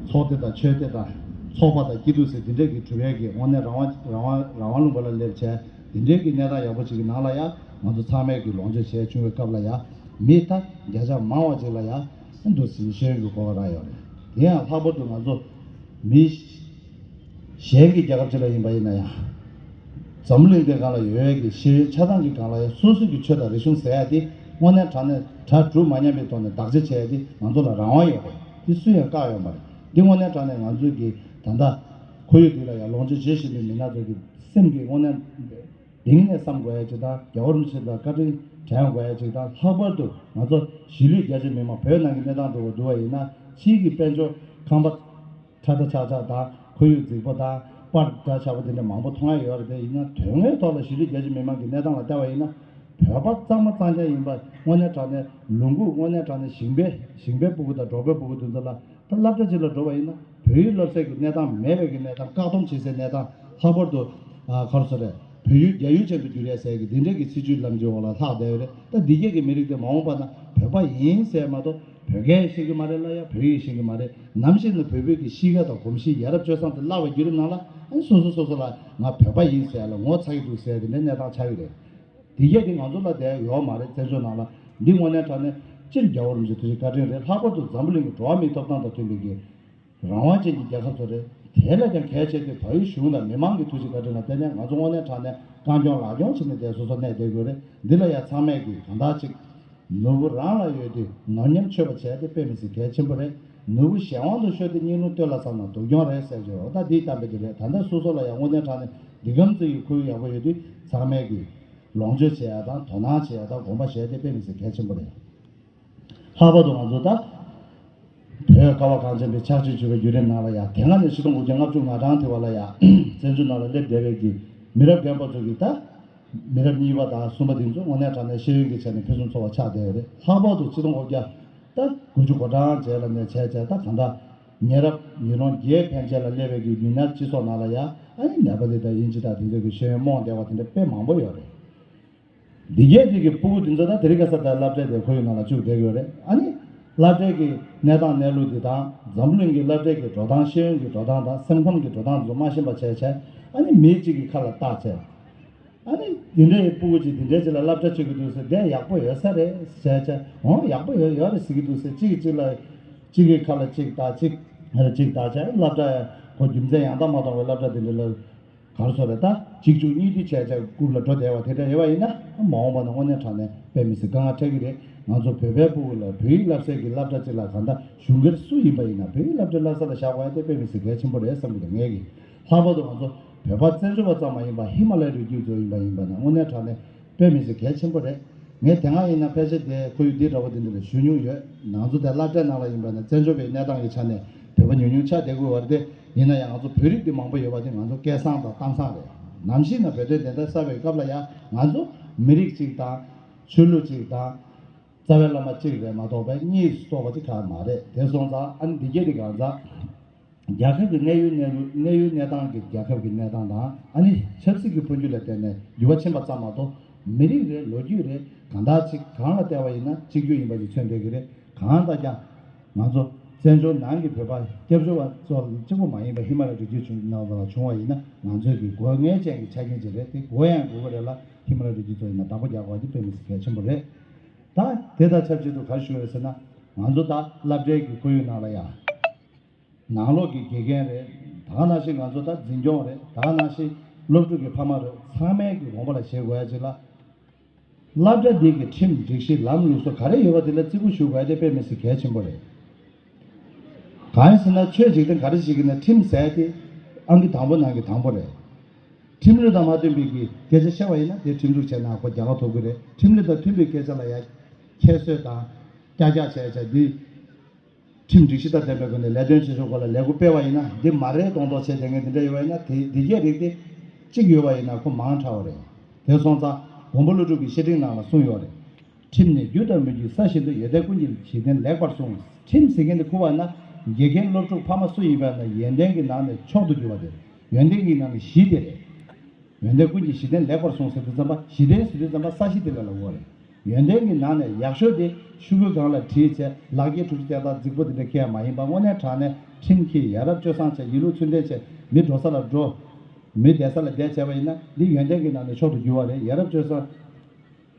ཚོགས་སྡེ་དང་ཆོས་སྡེ་དང་ཚོགས་པ་དང་སྐྱིད་སྡུག་ཟེར་འདི་འདྲའི་གི་གྲུབ་པའི་གི་དངོས་གནས་རང་དབང་རང་དབང་རང་དབང་ལུང་པ་ལ་སླེབས་བྱས། འདི་འདྲའི་གི་གནས་སྟངས་ཡག་པོ་ཅིག་གི་ནང་ལ་ཡང་ང་ཚོ་ཚང་མས་གི་ལོངས་སྤྱོད་བྱས་བྱུང་བའི་སྐབས་ལ་ཡང་ མི་ད་བརྒྱ་ཆ་མང་བ་ཅིག་ལ་ཡང་འདུག་ཟིན་ཤེས་ཡོན་གྱི་གོ་སྐབས་རག་ཡོད་རེད། དེ་ཡང་ལྷག་པར་དུ་ང་ཚོ་མི་གཞན་གྱི་རྒྱལ་ཁབ་ཅིག་ལ་ཡིན་པ་ཡིན་ན་ཡང་། འཛམ་བུ་གླིང་འདིའི་སྒང་ལ་ཡོད་ཡས་ཀྱི་ཤེས་ཡོན་ཆ་ཚང་གི་སྒང་ལ་ཡང་སོ་སོ་གི་ཆོས་དང་རིག་གཞུང་ཟེར་ཡ་དེ་དངོས་གནས་དྲང་གནས་གྲ་སྒྲིག་མ་ཉམས་པའི་ཐོག་ནས་བདག་གཅེས་བྱས་ཡ་དེ་ང་ཚོ་ལ་རང་དབང་ཡོད་རེད། དེ་སུས་ཡང་བཀག་ཡོད་མ་རེད། འདི་དངོས་གནས་དྲང་གནས་ང་ཚོའི་གི་ད་ལྟ་ཁོར་ཡུག་འདི་ལ་ཡང་ལོངས་སྤྱོད་བྱེད་བཞིན་པའི་མི་སྣ་ཚོ་གི་སེམས་ཀྱི་དངོས་གནས་གཏིང་ནས་བསམ་དགོས་ཡ་ཅིག་དང་། རྒྱལ་བ་རིན་པོ་ཆེ་ལ་བཀའ་དྲིན་དྲན་དགོས་ཡ་ཅིག་དང་། ལྷག་པར་དུ་ང་ཚོ་གཞིས་ལུས་རྒྱ་ཆེ་མི་མང་བོད་ནང་གི་གནས་སྟངས་འགྲོ་བ་འདུག་པ་ཡིན་ན། ཕྱིའི་གི་དཔལ་འབྱོར་ཁང་པ་ཁྲ་ཁྲ་ཆག་ཆག་དང་། ཁོར་ཡུག་རྫིག་པོ་དང་། པར་འདྲ་ཆགས་པོ་དེ་འདྲ་མང་པོ་མཐོང་ཡ་ཡོད་རེད་དེ། ཡིན་ན་དོན་དངོས་ཐོག་ལ་གཞིས་ལུས་རྒྱ་ཆེ་མི་མང་གི་གནས་སྟངས་ལ་བལྟས་པ་ཡིན་ན། བོད་པ་གཙང་མ་གཙང་རྐྱང་ཡིན་པ་དངོས་གནས་དྲང་གནས་ལུང་ཁུག་དངོས་གནས་དྲང་གནས་ཞིང་པའི་ཞིང་པའི་སྤུ་གུ་དང་འབྲོག་པའི་སྤུ་གུ་དེ་ཚོ་ལ། ད་སློབ་གྲྭ་ཅིག་ལ་འགྲོ་བ་ཡིན་ན་བོད་ཡིག་སློབ་སའི་གི་གནས་སྟངས་མེད་པའི་གི་གནས་སྟངས། བཀག་སྡོམ་བྱེད་སའི་གནས་སྟངས། ལྷག་པར་དུ་ཨ་ག་རེ་ཟེར་རེད། བོད་ཡུལ་རྒྱ་ཡུལ་ཅན་དུ་བསྒྱུར་ཡ་ཟེར་གི་འདི་འདྲའི་གི་སྲིད་ཇུས་ལམ་འཇུག་འོག་ལ་ལྷག་བསྡད་ཡོད་རེད། ད་འདི་གས་གི་མི་རིགས་དེ་མ་འོངས་པ་ན་བོད་པ་ཡིན་ཟེར་མ་གཏོགས་བོད་སྐད་ཤེས་གི་མ་རེད་ལ་ཡ་བོད་ཡིག་ཤེས་གི་མ་རེད། ནམ་ཞིག་ན་བོད་བོད་ཀྱི་གཤིས་ཀ་དང་གོམས་གཤིས་ཡ་རབས་སྤྱོད་བཟང་དེ་བརླག་པའི་བརྒྱུད་རིམ་ནང་ལ། ཨ་ནི་སོ་སོ་སོ་སོ་ལ་ང་བོད་པ་ཡིན་ཟེར་ལ་ངོ་ཚ་གི་འདུག་ཟེར་གི་འདི་གནས་སྟངས་ཆགས་ཀྱི་རེད། འདི་གས་དེ་ང་ཚོ་ལ་བསྡད་ཡོད་མ་རེད། བཙན་བྱོལ་ནང་ལ་འདི་དངོས་གནས་དྲང་གནས་སྤྱིར་རྒྱལ་བ་རིན་པོ་ཆེ་ཐུགས་རྗེ་བཀའ་དྲིན་རེད། ལྷག་པར་དུ་འཛམ་བུ་གླིང་གི་འགྲོ་བ་མིའི་ཐོབ་ཐང་དང་མཐུན་པའི་གི་རང་དབང་ཅན་གྱི་རྒྱལ་ཁབ་ཚོ་རེད། དེ་ལས་ཀྱང་གལ་ཆེ་དེ་བལ་ཡུལ་གཞུང་དང་མི་མང་གི་ཐུགས་རྗེ་བཀའ་དྲིན་ལ་བརྟེན་ནས་ང་ཚོ་དངོས་གནས་དྲང་གནས་རྐང་གྱོང་ལག་གྱོང་བྱས་ནས་བསྡད། སོ་སོ་གནས་བསྡད་དགོས་རེད། འདི་ལ་ཡང་ཚང་མས་ཀྱིས་གང་ལྟར་ཅིག་ནོར་བུ་རང་ལ་ཡོད་དུས་ནོར་ཉམས་ཆོད་པ་བྱས་ཏེ་དཔེ་མི་སྲིད་གལ་ཆེན་པོ་རེད། ནོར་བུ་གཞན་དབང་དུ་ཤོར་ཏེ་སྙིང་རླུང་སྟོད་ལ་ཟགས་ན་སྡུག་གྱོང་རེད་ཟེར་གྱི་ཡོད། ད་འདིའི་གཏམ་དཔེ་འདི་རེད། ད་ལྟ་སོ་སོ་ལ་ཡང་དངོས་གནས་དྲང་གནས་འདི་གམ་ཙི་ཡི་ཁོར་ཡུག་ཡག་པོ་ཡོད་དུས་ཚང་མས་ཀྱིས་ལོངས་སྤྱོད་བྱེད་ཡ་དང་དོ་སྣང་བྱེད་ཡ་དང་དགོངས་པ་བཞེས་ཏེ་དཔེ་མི་སྲིད་གལ་ཆེན་པོ་རེད། ལྷག་པར་དུ་ང་ཚོ་ད་བོད་ཀ་བ་གངས་ཅན་པའི་ཆགས་ཅིག་བྱུང་བའི་བརྒྱུད་རིམ་ནང་ལ་ཡང་། དེ་སྔ་ནས་ཆིག་སྟོང་དགུ་བརྒྱ་ལྔ་བཅུ་ང་གྲངས་དེ་བ་ལ་ཡང་བཙན་བྱོལ་ནང་ལ་སླེབས་བསྡད་པའི་གི་མི་རབས་རྒན་པ་ཚོ་གིས་ད་མི་རབས་གཉིས་པ་དང་གསུམ་པ་དེ་ཚོ་དངོས་གནས་དྲང་གནས་ཤེས་ཡོན་གྱི་ཆ་ནས་ཕུན་སུམ་ཚོགས་པ་ཆགས་བསྡད་ཡོད་རེད། ལྷག་པར་དུ་ཆིག་སྟོང་དགུ་བརྒྱ་ད་དགུ་བཅུ་གོ་གྲངས་རྗེས་ལ་ནས་བྱས་བྱས་ད་གང་ལྟར་ཉེ་རབས་ཉིས་སྟོང་བརྒྱད་ཕན་ཆད་ལ་སླེབས་པའི་གི་མི་སྣ་སྤྱི་ཚོགས་ནང་ལ་ཡང་། ཨ་ནི་ནེ་པ་ལི་དང་དབྱིན་ཇི་དང་དེ་ཚོ་གི་ཤེས་ཡོན་རྨོངས་བསྡད་པ་དེ་འདྲ་དཔེ་མང་པོ་ཡོད་རེད། འདི་གས་དེ་གི་སྤུ་གུ་དེ་ཚོ་ད་དེ་རིང་ཁ་སང་ད་སློབ་གྲྭའི་དེ་ཁོར་ཡུག་ནང་ལ་བཅུག་བསྡད་ཀྱི་ཡོད་རེད། ཨ་ནི་སློབ་གྲྭའི་གི་གནས་སྟངས་གནས་ལུགས་དེ་དང་འཛམ་བུ་གླིང་གི་སློབ་གྲྭའི་གི་འགྲོ་སྟངས། ཤེས་ཡོན་གྱི་འགྲོ་སྟངས་དང་སེམས་ཁམས་ཀྱི་འགྲོ་སྟངས་དེ་ཚོ་མ་ཤེས་པ་བྱས་བྱས། ཨ་ནི་མི་གཅིག་གི་ཁ་ལ་བཏགས་བྱས། ཨ་ནི་འདི་འདྲའི་སྤུ་གུ་གཅིག་འདི་འདྲའི་ཅིག་ལ་སློབ་གྲྭ་བཅུག་གི་འདུག་ཟེར། དེ་ཡག་པོ་ཡོད་ས་རེད་ཟེར་བྱས། འོང་ཡག་པོ་ཡོད་ཡོད་རེད་ཟེར་གྱི་འདུག་ཟེར། གཅིག་གིས་གཅིག་ལ་གཅིག་གི་ཁ་ལ་གཅིག་བཏགས། གཅིག་ང་ལ་གཅིག་བཏགས་བྱས། སློབ་གྲྭ་ཁོ་རྒྱུ་མཚན་ཡང་དག་མ་མཐོང་བའི་སློབ་གྲྭ་དེ་འདྲ་ལ། ག་རེ་ཟེར་རེད། ད་གཅིག་མཇུག་གཉིས་མཐུད་བྱས་བྱས་རྐུབ་ལ་འགྲོ་བསྡད་པ་དེ་འདྲ་ཡོད་པ་ཡིན་ན། མ་འོངས་པ་ན་དངོས་གནས་དྲང་གནས་དཔེ་མི་སྲིད་དཀའ་ངལ་འཕྲད་ཀྱི་རེད། ང་ཚོ་བོད་པའི་སྤུ་གུ་ལ་བོད་ཡིག་བསླབ་སའི་གི་སློབ་གྲྭ་ཅིག་ལ་གང་ལྟར་གཞུང་སྒེར་སུ་ཡིན་པ་ཡིན་ན་བོད་ཡིག་སློབ་གྲྭ་བསླབ་ས་ལ་བཞག་དགོས་ཡ་དེ་དཔེ་མི་སྲིད་གལ་ཆེན་པོ་རེད་བསམ་གྱི་འདུག་ངས་ཀྱི། ལྷག་པར་དུ་ང་ཚོ་བོད་པ་བཙན་བྱོལ་བ་ཙམ་མ་ཡིན་པར་ཧི་མ་ལ་ཡའི་རི་རྒྱུད་ཚོ་ཡིན་པ་ཡིན་པ་ན་དངོས་གནས་དྲང་གནས་དཔེ་མི་སྲིད་གལ་ཆེན་པོ་རེད། ངས་དེ་སྔ་ཡིན་ན་ཕལ་ཆེར་དེ་ཁོར་ཡུག་འདི་འདྲ་བོ་དེ་འདྲ་ལ་ཞུ་མྱོང་ཡོད། ང་ཚོ་དེ་སློབ་གྲྭའི་ནང་ལ་ཡིན་པ་ན་བཙན་བྱོལ་བའི་གནས་སྟངས་ཀྱི་ཆ་ནས་བོད་པ་ཉུང་ཉུང་ཆགས་བསྡད་དགོས་པ་རེད་དེ། ཡིན་ན་ཡང་ང་ཚོ་བོད་རིགས་འདི་མང་པོ་ཡོད་པ་དེ་ང་ཚོ་སྐལ་བཟང་དང་གཏམ་བཟང་རེད། ནམ་ཞིག་ན་བོད་དོན་བདེན་མཐའ་གསལ་བའི་སྐབས་ལ་ཡང་ང་ཚོ་མི་རིགས་གཅིག་དང་ཆོས་ལུགས་གཅིག་དང་རྩ་བའི་བླ་མ་གཅིག་རེད་མ་གཏོགས་པའི་གཉིས་སུ་གཏོགས་པ་ཅིག་གང་མ་རེད། དེ་སོང་ཙང་ཨ་ནི་འདི་གས་དེ་གང་ཙང་། རྒྱལ་ཁབ་ཀྱི་གནས་ཡུལ་གནས་ལུགས། གནས་ཡུལ་གནས་སྟངས་ཀྱི་རྒྱལ་ཁབ་ཀྱི་གནས་སྟངས་དང་། ཨ་ནི་ཆབ་སྲིད་ཀྱི་འཕོ་འགྱུར་ལ་བརྟེན་ནས་འགྱུར་བ་ཕྱིན་པ་ཙམ་མ་གཏོགས། མི་རིགས་རེད། ལོ་རྒྱུས་རེད། གང་ལྟར་ཅིག་གང་ལ་བལྟས་པ་ཡིན་ན་གཅིག་གྱུར་ཡིན་པ་ཞིག་མཚོན་བསྡད་ཀྱི་རེད། གང་ལྟར་ཀྱང་ང་ཚོ་བཙན་བྱོལ་ནང་གི་བོད་པ་སྐྱབས་བཅོལ་བ་ཚོ་གཅིག་པོ་མ་ཡིན་པ་ཧི་མ་ལ་རི་རྒྱུད་ནང་ལ་བྱུང་བ་ཡིན་ན་ང་ཚོའི་གི་དགོས་ངེས་ཅན་གྱི་ཆ་རྐྱེན་ཅིག་རེད། དེ་དགོས་ཡང་དགོས་ཀྱི་རེད་ལ། ཧི་མ་ལ་རི་རྒྱུད་ཚོ་ཡིན་ན་བདག་པོ་རྒྱག་དགོས་པ་དེ་དཔེ་མི་སྲིད་གལ་ཆེན་པོ་རེད། ད་དེ་དང་ཆབས་ཅིག་ཏུ་ག་རེ་ཞུ་ཡོད་ཟེར་ན། ང་ཚོ་ད་སློབ་གྲྭའི་གི་ཁོར་ཡུག་ནང་ལ་ཡ། ནང་ལོགས་ཀྱི་དགེ་རྒན་རེད། ད་ག་ནང་བཞིན་ང་ཚོ་ད་འཛིན་སྐྱོང་རེད། ད་ག་ནང་བཞིན་སློབ་ཕྲུག་གི་ཕ་མ་རེད། ཚང་མས་ཀྱི་དགོངས་པ་ལ་བཞེས་དགོས་ཡ་ཅིག་ལ། སློབ་གྲྭ་འདི་གི་ཁྲིམས་སྒྲིག་གཞི་ལམ་ལུགས་སོགས་ག་རེ་ཡོད་པ་དེ་ལ་བརྩི་བཀུར་ཞུ་དགོས་ཡ་དེ་དཔེ་མི་སྲིད་གལ་ཆེན་པོ་རེད། གང་ཡིན་ཟེར་ན་ཆོས་འཇིག་རྟེན་ག་རེ་ཞིག་ཡིན་ན་ཁྲིམས་ཟེར་ཡ་དེ་ཨང་ཀི་དང་པོ་ནང་གི་དང་པོ་རེད། ཁྲིམས་ལུགས་དང་མ་མཐུན་པའི་གི་སྐད་ཆ་བཤད་པ་ཡིན་ན་དེ་ཁྲིམས་འཛུགས་བྱས་ན་ཁོ་རྒྱལ་ཁ་ཐོབ་གི་རེད། ཁྲིམས་ལུགས་དང་མཐུན་པའི་སྐད་ཆ་ལ་ཡ་ཁྱད་གསོད་དང་ཀྱག་ཀྱག་བྱས་བྱས་འདི། ཁྲིམས་སྒྲིག་གཞི་དང་ལྡན་པའི་སྒོ་ནས་ལས་དོན་བྱེད་ཕྱོགས་སྐོར་ལ་ལས་འགུལ་སྤེལ་བ་ཡིན་ན། འདི་མ་རེད་མདོག་མདོག་བྱས་བསྡད་མཁན་འདི་འདྲ་ཡོད་པ་ཡིན་ན། དེ་འདི་གས་རིགས་དེ་གཅིག་ཡོད་པ་ཡིན་ན་ཁོ་མང་དྲགས་པ་རེད། དེ་སོང་ཙང་མགོན་པོ་ཀླུ་སྒྲུབ་ཀྱི་བཤེས་སྤྲིང་ནང་ལ་གསུངས་ཡོད་རེད། ཁྲིམས་ནི་རྒྱུ་དང་མི་རྒྱུའི་ས་བཞིན་དུ། ཡོན་ཏན་ཀུན་གྱི་གཞི་རྟེན་ལེགས་པར་བསྲུང་། ཁྲིམས་ཟེར་མཁན་དེ་ཁུར་བ་ན་དགེ་རྒན་སློབ་ཕྲུག་ཕ་མ་སུ་ཡིན་པ་ན་ཡོན་ཏན་གྱི་ནང་ནས་མཆོག་ཏུ་གྱུར་པ་དེ། ཡོན་ཏན་གྱི་ནང་ནས་གཞི་དེ་རེད། ཡོན་ཏན་ཀུན་གྱི་གཞི་རྟེན་ལེགས་པར་བསྲུང་ཟེར་དུས་ཙམ་པ་གཞི་རྟེན་ཟེར་དུས་ཙམ་པ་ས་གཞི་དེ་ལ་ལབ་དགོས་རེད། ཡོན་ཏན་གྱི་ནང་ནས་ཡག་ཤོས་དེ་ཤོག་གུའི་སྒང་ལ་བྲིས་བྱས་ལག་འཁྱེར་དྲུག་ཅུ་རྩ་བརྒྱད་རྫིག་པོ་དེ་འདྲ་འཁྱེར་ཡ་མ་ཡིན་པ། དངོས་གནས་དྲང་གནས་ཁྲིམས་འཁྱེར། ཡ་རབས་སྤྱོད་བཟང་བྱས། ཡིན་ལུགས་ཚུལ་ལྡན་བྱས། མི་འགྲོ་ས་ལ་འགྲོ། མི་བསྡད་ས་ལ་བསྡད་བྱས་པ་ཡིན་ན་འདི་ཡོན་ཏན་གྱི་ནང་ནས་མཆོག་ཏུ་གྱུར་པ་རེད། ཡ་རབས་སྤྱོད་བཟང་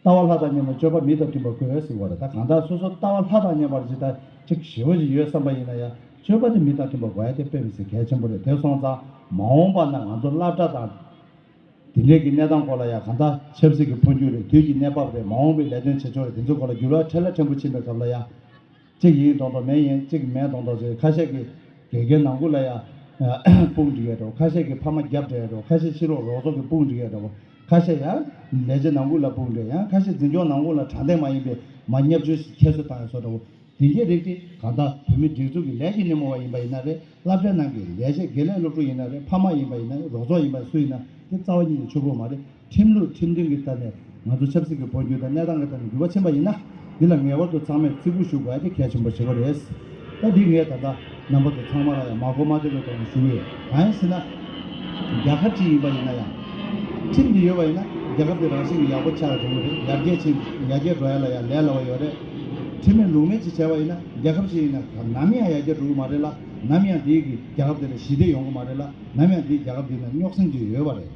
ལྟ་བ་ལྷ་དང་མཉམ་པར་སྤྱོད་པ་མི་དང་མཐུན་པ་དགོས་ཟེར་བ་རེད། ད་གང་ལྟར་སོ་སོ་ལྟ་བ་ལྷ་དང་མཉམ་པར་ཇི་ལྟར་ཅིག་ཞི་བ་ཞིག་ཡོད་བསམ་པ་ཡིན་ན་ཡང་སྤྱོད་པ་དེ་མི་དང་མཐུན་པ་དགོས་ཡ་དེ་དཔེ་མི་སྲིད་གལ་ཆེན་པོ་རེད། དེ་སོང་ཙང་མ་འོངས་པ་ན་ང་ཚོ་སློབ་གྲྭ་དང་དེ་འདྲའི་གི་གནས་སྟངས་སྐོར་ལ་ཡང་གང་ལྟར་ཆབ་སྲིད་ཀྱི་འཕོ་འགྱུར་རེད། དུས་ཀྱི་གནས་བབ་རེད། མ་འོངས་པའི་ལས་དོན་བྱེད་ཕྱོགས་རེད། དེ་ཚོའི་སྐོར་ལ་འགྱུར་བ་ཕྲན་ལ་ཕྲན་བུ་ཕྱིན་པའི་སྐབས་ལ་ཡང་། གཅིག་ཡིན་མདོག་མདོག་མེད་ཡིན། གཅིག་མེད་མདོག་མདོག་བྱས། ཁ་ཤས་ཀྱིས་དགེ་རྒན་ནང་ཁུལ་ལ་ཡང་དཔུང་སྒྲིག་ཡས་འདྲ་བོ། ཁ་ཤས་ཀྱིས་ཕ་མ་རྒྱབ་འདྲ་ཡས་འདྲ་བོ། ཁ་ཤས་ཕྱི་ལོགས་རོགས་ཚོགས་ཀྱིས་དཔུང་སྒྲིག་ཡས་འདྲ་བོ། ཁ་ཤས་ཡང་ལས་བྱེད་ནང་ཁུལ་ལ་དཔུང་སྒྲིག་ཡང་། ཁ་ཤས་འཛིན་སྐྱོང་ནང་ཁུལ་ལ་དྲང་བདེན་མ་ཡིན་པའི་མ་བརྙས་བཅོས་ཁྱད་གསོད་བཏང་ཡས་བཟོ་འདྲ་བོ། དེ་འདྲའི་རིགས་དེ་གང་ལྟར་བོད་མི་སྒྲིག་འཛུགས་ཀྱི་ལས་ཀྱི་སྣེ་མོ་བ་ཡིན་པ་ཡིན་ན་རེད། སློབ་གྲྭ་ནང་གི་ལས་བྱེད་དགེ་ལས་སློབ་ཕྲུག་ཡིན་ན་རེད། ཕ་མ་ཡིན་པ་ཡིན་ན་རེད། རོགས་ཚོགས་ཡིན་པ་སུ་ཡིན་ན་དེ་རྩ་བ་ཉིད་ནས་ཆོག་གི་ཡོད་མ་རེད། ཁྲིམས་ལུགས་ཁྲིམས་མཐུན་གྱི་ཐོག་ནས་ང་ཚོ་ཆབ་སྲིད་ཀྱི་འཕོ་འགྱུར་དང་གནས་སྟངས་ཀྱི་ཐོག་ནས་འགྱུར་བ་ཕྱིན་པ་ཡིན་ན། འདི་ལ་ངེས་པར་དུ་ཚང་མས་བརྩི་བཀུར་ཞུ་དགོས་ཡ་དེ་གལ་ཆེན་པོ་ཆེ་བ་རེད། ད་འདི་ངས་ད་ལྟ་རྣམ་པ་ཚོ་ཚང་མ་ལ་ཡང་མ་གོ་མ་ཐོས་པའི་ཐོག་ནས་ཞུ་གི་ཡོད། གང་ཡིན་ཟེར་ན། རྒྱལ་ཁབ་ཅིག་ཡིན་པ་ཡིན་ན་ཡང་། ཁྲིམས་འདི་ཡོད་པ་ཡིན་ན་རྒྱལ་ཁབ་འདི་རང་བཞིན་གྱིས་ཡག་པོ་ཆགས་འགྲོ་གི་རེད། ཡར་རྒྱས་ཕྱིན་ཡར་རྒྱས་འགྲོ་ཡ་ལ་ཡང་ལས་སླ་བ་ཡོད་རེད། ཁྲིམས་མེད་ལུགས་མེད་ཅིག་བྱས་པ་ཡིན་ན་རྒྱལ་ཁབ་ཅིག་ཡིན་ན་ནམ་ཡང་ཡར་རྒྱས་འགྲོ་གི་མ་རེད་ལ། ནམ་ཡང་འདི་གི་རྒྱལ་ཁབ་འདི་ལ་ཞི་བདེ་ཡོང་གི་མ་རེད་ལ། ནམ་ཡང་འདིའི་རྒྱལ་ཁབ་འདི་ན་རྙོག་ཟིང་ཅིག་ཡོད་པ་རེད།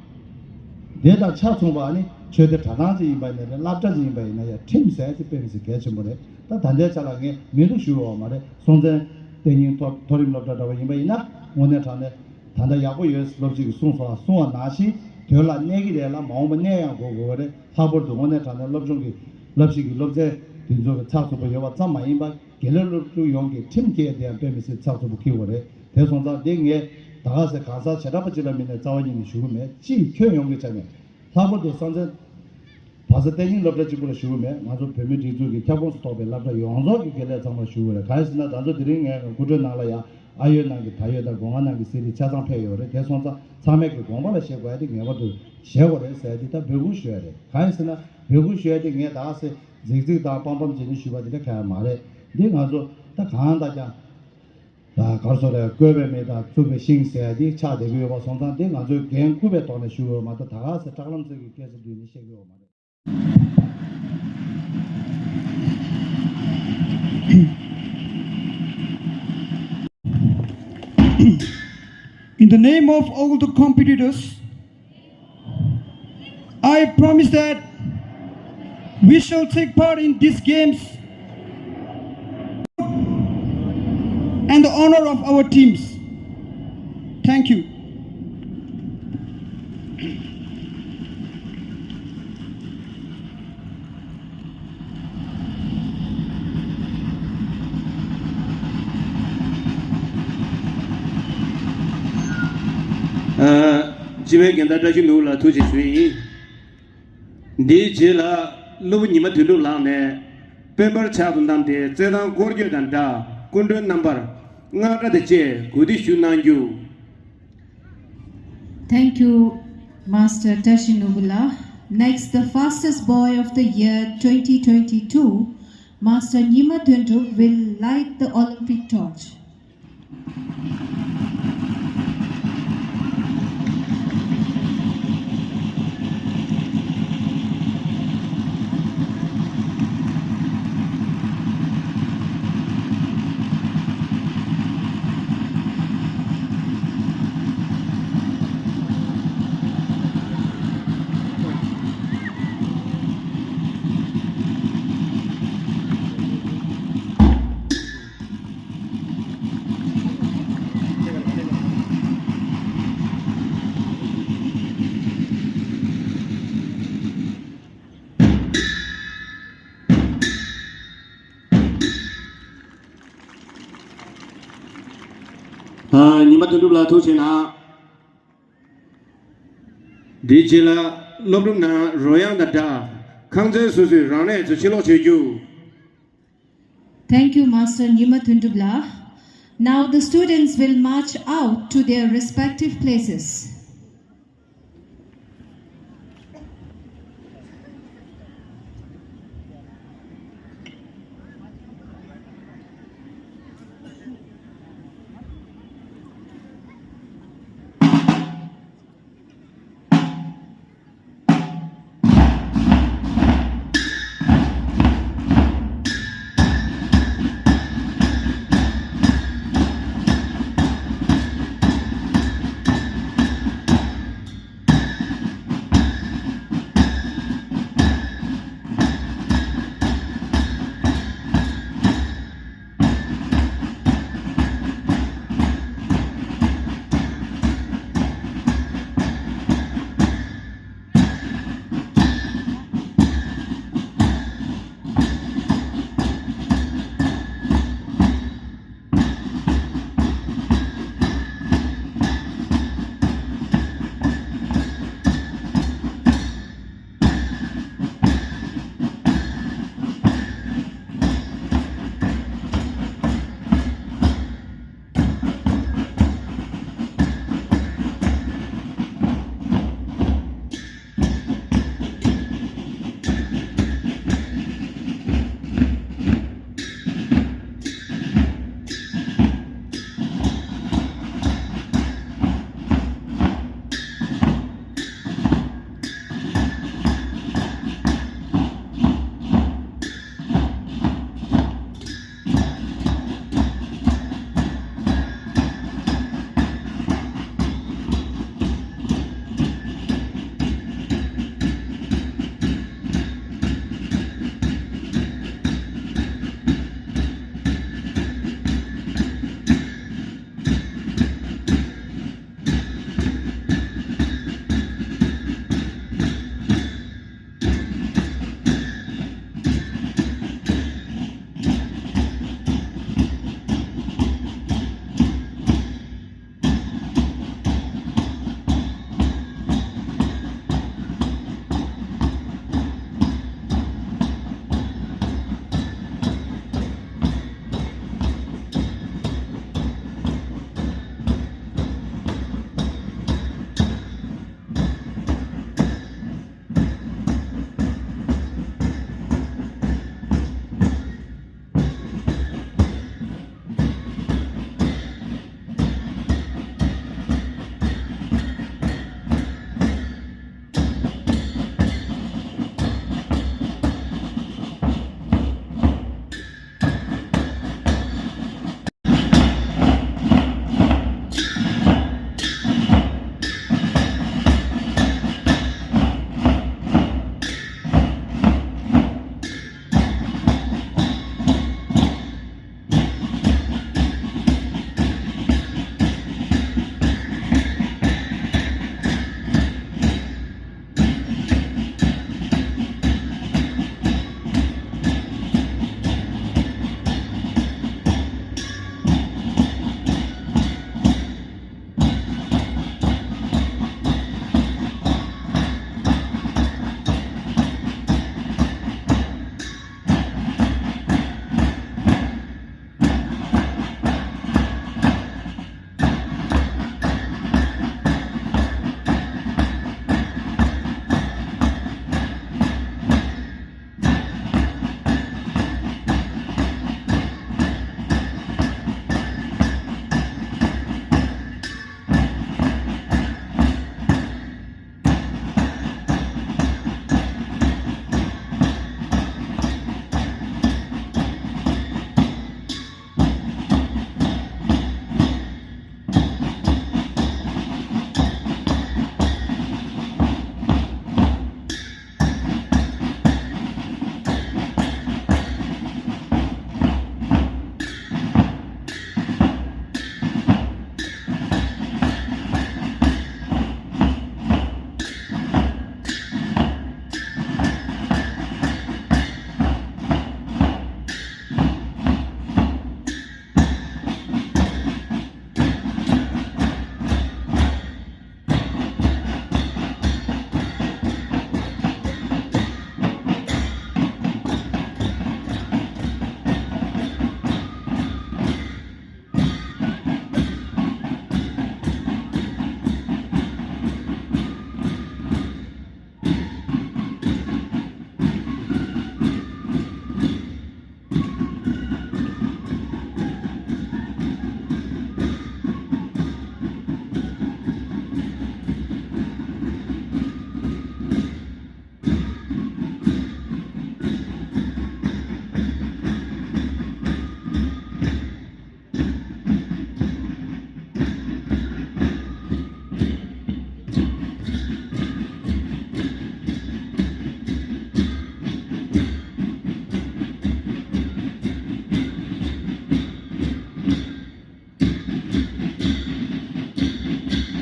དེ་དང་ཆ་མཚུངས་པ་ནི་ཆོས་སྡེ་གྲྭ་ཚང་ཅིག་ཡིན་པ་ཡིན་ན་རེད། སློབ་གྲྭ་ཅིག་ཡིན་པ་ཡིན་ན་ཡང་ཁྲིམས་ཟེར་ཡ་དེ་དཔེ་མི་སྲིད་གལ་ཆེན་པོ་རེད། ད་ད་ལྟའི་ཆ་ལ་ངས་མི་འདུག་ཞུ་འོག་མ་རེད། སྲོང་བཙན་དེ་ཉིད་མཐོ་མཐོ་རིམ་སློབ་གྲྭ་འདྲ་བ་ཡིན་པ་ཡིན་ན་དངོས་གནས་དྲང་གནས་ད་ལྟ་ཡག་པོ་ཡོད་སློབ་སྤྱི་གིས་གསུངས་སོང་། གསུངས་པ་ནང་བཞིན་དོན་ལ་གནས་ཀྱི་རེད་ལ། མ་འོངས་པ་གནས་ཡང་དགོས་དགོས་པ་རེད། ལྷག་པར་དུ་དངོས་གནས་དྲང་གནས་སློབ་སྦྱོང་གི་བསླབ་གཞི་གི་སློབ་ཚན་དེ་ཚོ་གི་ཚགས་ཚུད་པོ་ཡོད་པ་ཙམ་མ་ཡིན་པ། དགེ་ལས་སློབ་ཕྲུག་ཡོངས་ཀྱི་ཁྲིམས་འཁྱེར་དེ་ཡང་དཔེ་མི་སྲིད་ཚགས་ཚུད་པོ་འཁྱེར་དགོས་རེད། དེ་སོང་ཙང་དེ་ངས་ད་ག་ཟེ་གང་ཟག་བྱེ་བྲག་པ་གཅིག་ལ་དམིགས་ནས་རྩ་བ་ཉིད་ནས་ཞུ་གི་མེད། སྤྱིའི་ཁྱོན་ཡོངས་ཀྱི་ཆ་ནས། ལྷག་པར་དུ་སྲོང་བཙན་བར་ས་བསྟན་རྙིང་སློབ་གྲྭ་གཅིག་པུ་ལ་ཞུ་གི་མེད། ང་ཚོ་བོད་མིའི་སྒྲིག་འཛུགས་ཀྱི་ཁྱབ་ཁོངས་སུ་གཏོགས་པའི་སློབ་གྲྭ་ཡོངས་རྫོགས་ཀྱི་དགེ་ལས་ཚང་མར་ཞུ་གི་རེད། གང་ཡིན་ཟེར་ན་ད་ཚོ་དེ་རིང་ངས་སྐུ་མགྲོན་ནང་ལ་ཡང་ཨ་ཡོད་ནང་གི་ད་ཡོད་དང་སྒོ་ང་ནང་གི་གསེར་རིའི་ཆ་ཚང་ཕེབས་ཡོད་རེད། དེ་སོང་ཙང་ཚང་མས་ཀྱི་དགོངས་པ་ལ་བཞེས་དགོས་ཡ་དེ་ངེས་པར་དུ་བཞེས་དགོས་རེད་ཟེར་ཡ་དེ་ད་འབོད་སྐུལ་ཞུ་ཡ་རེད། གང་ཡིན་ཟེར་ན་འབོད་སྐུལ་ཞུ་ཡ་དེ་ངས་ད་ག་ཟེ་རྫིག་རྫིག་དང་པམ་པམ་བྱས་ནས་ཞུས་པ་དེ་འདྲ་ག་ཡང་མ་རེད། འདི་ང་ཚོ་ད་གང་ལྟར་ཀྱང་། ད་གར་སོ་རེ་བཀོད་པའི་མེ་དང་བཙུགས་པའི་ཤིང་ཟེར་ཡ་འདི་ཆགས་བསྡད་ཀྱི་ཡོད་པ་སོང་ཙང་འདི་ང་ཚོས་འགན་འཁུར་བའི་ཐོག་ནས་ཞུ་གི་ཡོད་མ་གཏོགས་ད་ག་ཟེ་སྐྲག་ལམ་ཚོད་ཀྱི་སྐད་ཆ་བསྡུས་ནས་བཤད་ཀྱི་ཡོད་མ་རེད། In the name of all the competitors, I promise that we shall take part in these games and the honor of our teams. Thank you. ཨ། སྤྱི་པའི་འགན་བདག་བཀྲ་ཤིས་ནོར་བུ་ལགས་ཐུགས་རྗེ་ཆེ་ཞུ་ཡིན། འདིའི་རྗེས་ལ་སློབ་བུ་ཉི་མ་དོན་གྲུབ་ལགས་ནས་དཔོན་པོར་ཕྱག་ཏུ་བསྣམས་ཏེ་རྩེད་ཐང་སྐོར་སྐྱོད་དང་སྦྲགས་སྐུ་མགྲོན་རྣམ་པར་སྔགས་གྲྭ་དང་བཅས་གོ་སྒྲིག་ཞུ་གནང་རྒྱུ། Thank you, Master Tashi Nubula. Next, the fastest boy of the year twenty twenty-two, Master Nyima Tundrup will light the Olympic torch. ཨ། ཉི་མ་དོན་གྲུབ་ལགས་ཐུགས་རྗེ་གནང་། དེའི་རྗེས་ལ་སློབ་ཕྲུག་རྣམས་རོལ་དབྱངས་དང་སྦྲགས་ཁང་ཚན་སོ་སོའི་རང་གནས་སུ་ཕྱིར་ལོག་བྱེད་རྒྱུ། Thank you, Master Nyima Tundubla. Now the students will march out to their respective places.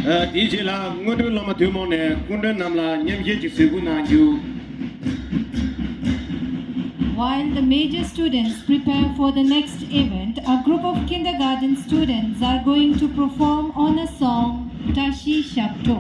དེའི་རྗེས་ལ་སྔོན་འགྲོའི་སློབ་མ་ཐུན་མོང་ནས་སྐུ་མགྲོན་རྣམས་ལ་མཉམ་ཞུགས་ཀྱི་གཟིགས་སྐུལ་གནང་རྒྱུ། While the major students prepare for the next event, a group of kindergarten students are going to perform on a song, Tashi Shakto.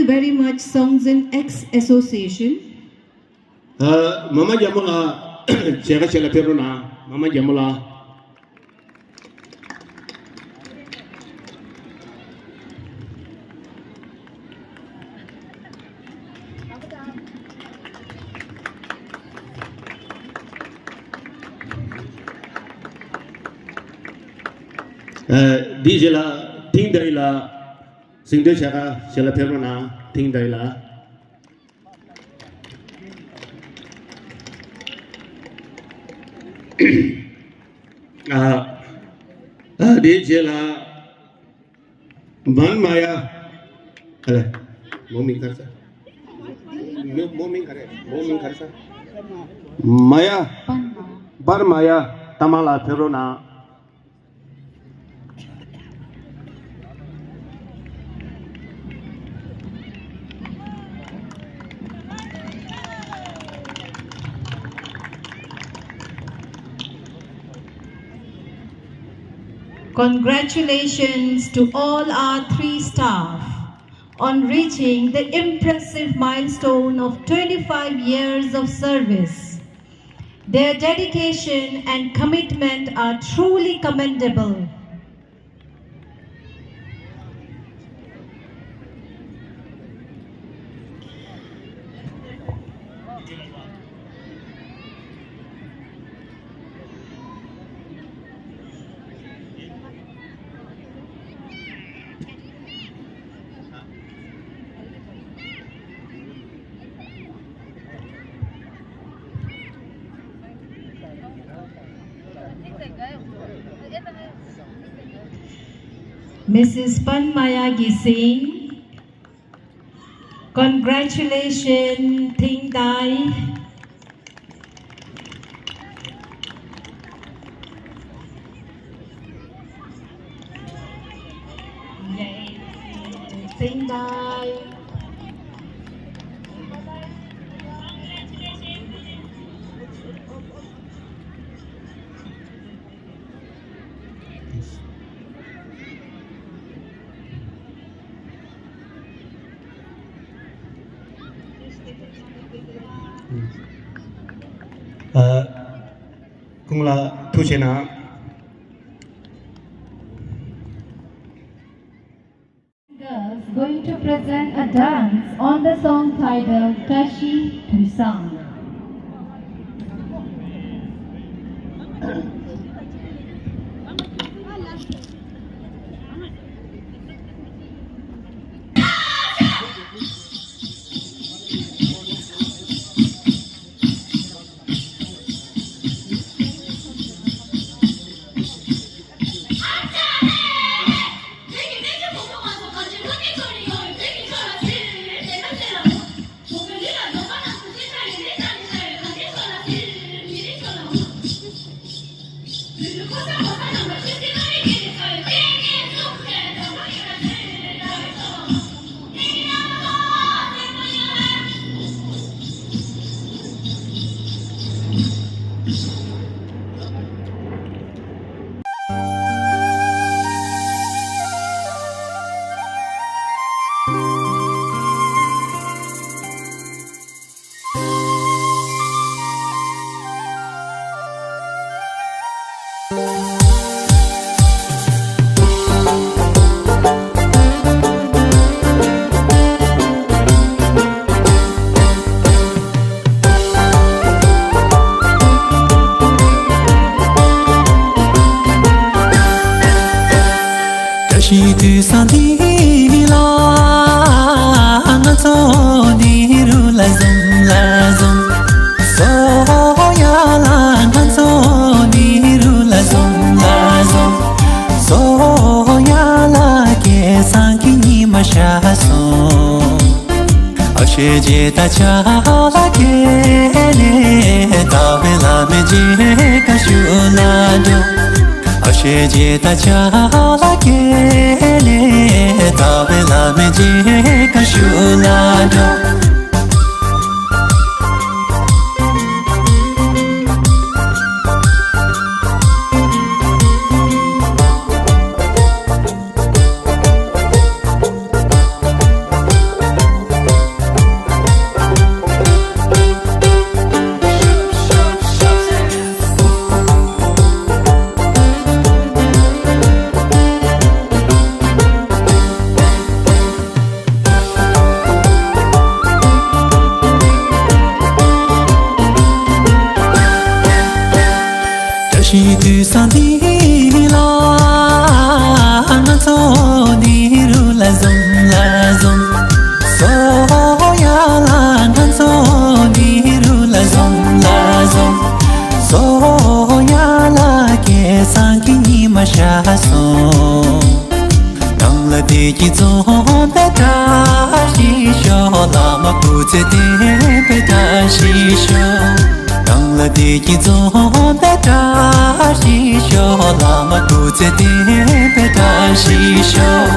Very much Songzin X Association. ཨ། མ་མ་རྒྱལ་མོ་ལགས། མཇལ་ཁ་བྱེད་ལ་ཕེབས་རོགས་གནང་། མ་མ་རྒྱལ་མོ་ལགས། ཨ། འདིའི་རྗེས་ལ་ཐིང་ཏའི་ལགས། གཟེངས་བསྟོད་བྱ་དགའ་བཞེས་ལ་ཕེབས་རོགས་གནང་། ཐིང་ཏའི་ལགས། ཨ། ཨ། དེའི་རྗེས་ལ་བན་མ་ཡ། ཨ་ལེ། མོ་མིང་ག་རེ་ཟེར། མོ་མིང་ག་རེ། མོ་མིང་ག་རེ་ཟེར། མ་ཡ། བན་མ་ཡ། ཐ་མ་ལགས་ཕེབས་རོགས་གནང་། Congratulations to all our three staff on reaching the impressive milestone of twenty-five years of service. Their dedication and commitment are truly commendable. Missus Panmaya Gising, congratulations, Thingdai. Yay, Thingdai. ཨ། ཁོང་ལ་ཐུགས་རྗེ་གནང་། Girls going to present a dance on the song titled Tashi Tuisang. བཀྲ་ཤིས་དུས་བཟང་འདི་ལ་ང་ཚོ་འདི་རུ་ལ་འཛོམས་ལ་འཛོམས། སོ་ཡ་ལ་ང་ཚོ་འདི་རུ་ལ་འཛོམས་ལ་འཛོམས། སོ་ཡ་ལ་སྐལ་བཟང་གི་ཉི་མ་ཤར་སོང་། ཨ་ཤེ་ཇེ་ད་ཆ་ལ་ཀེ་ལེ་ད་བེ་ལ་མེ་ཇེ་ཀ་ཤུ་ལ་འགྲོ། ཨ་ཤེ་ཇེ་ད་ཆ་ལ་ཀེ་ལེ་ད་བེ་ལ་མེ་ཇེ་ཀ་ཤུ་ལ་འགྲོ། ཤི་དུས་ས་འདི་ལ་ང་ཚོ་འདི་རུ་ལ་འཛོམས་ལ་འཛོམས། སོ་ཡ་ལ་ང་ཚོ་འདི་རུ་ལ་འཛོམས་ལ་འཛོམས། སོ་ཡ་ལ་སྐལ་བཟང་གི་ཉི་མ་ཤར་སོང་། ནང་ལ་བདེ་སྐྱིད་འཛོམས་པའི་བཀྲ་ཤིས་ཤོག་བླ་མ་སྐུ་ཚེ་བརྟན་པའི་བཀྲ་ཤིས་ཤོག་ནང་ལ་བདེ་སྐྱིད་འཛོམས་པའི་བཀྲ་ཤིས་ཤོག་བླ་མ་སྐུ་ཚེ་བརྟན་པའི་བཀྲ་ཤིས་ཤོག་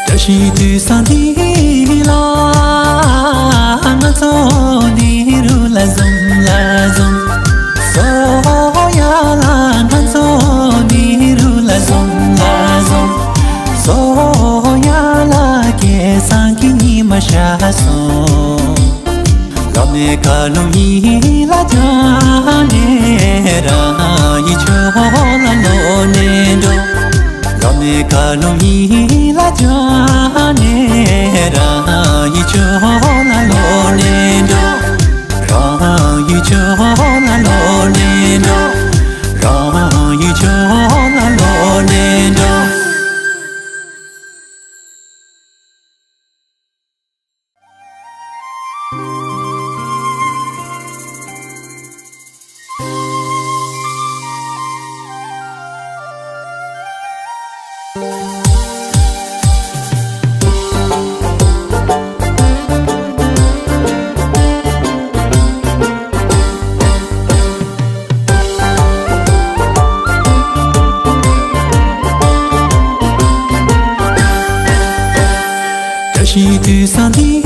བཀྲ་ཤིས་དུས་བཟང་འདི་ལ་ང་ཚོ་འདི་རུ་ལ་འཛོམས་ལ་འཛོམས། སོ་ཡ་ལ་ང་ཚོ་འདི་རུ་ལ་འཛོམས་ལ་འཛོམས། སོ་ཡ་ལ་སྐལ་བཟང་གི་ཉི་མ་ཤར་སོང་། བླ་མའི་བཀའ་ལུང་ཡིད་ལ་བཅངས་ནས་རང་ཡུལ་ཕྱོགས་ལ་ལོག་ནས་འགྲོ། བླ་མའི་བཀའ་ལུང་ཡིད་ལ་བཅངས་ནས་རང་ཡུལ་ཕྱོགས་ལ་ལོག་ནས་འགྲོ། རང་ཡུལ་ཕྱོགས་ལ་ལོག་ནས་འགྲོ། རང་ཡུལ་ཕྱོགས་ལ་ལོག་ནས་འགྲོ། བཀྲ་ཤིས་དུས་བཟང་འདི་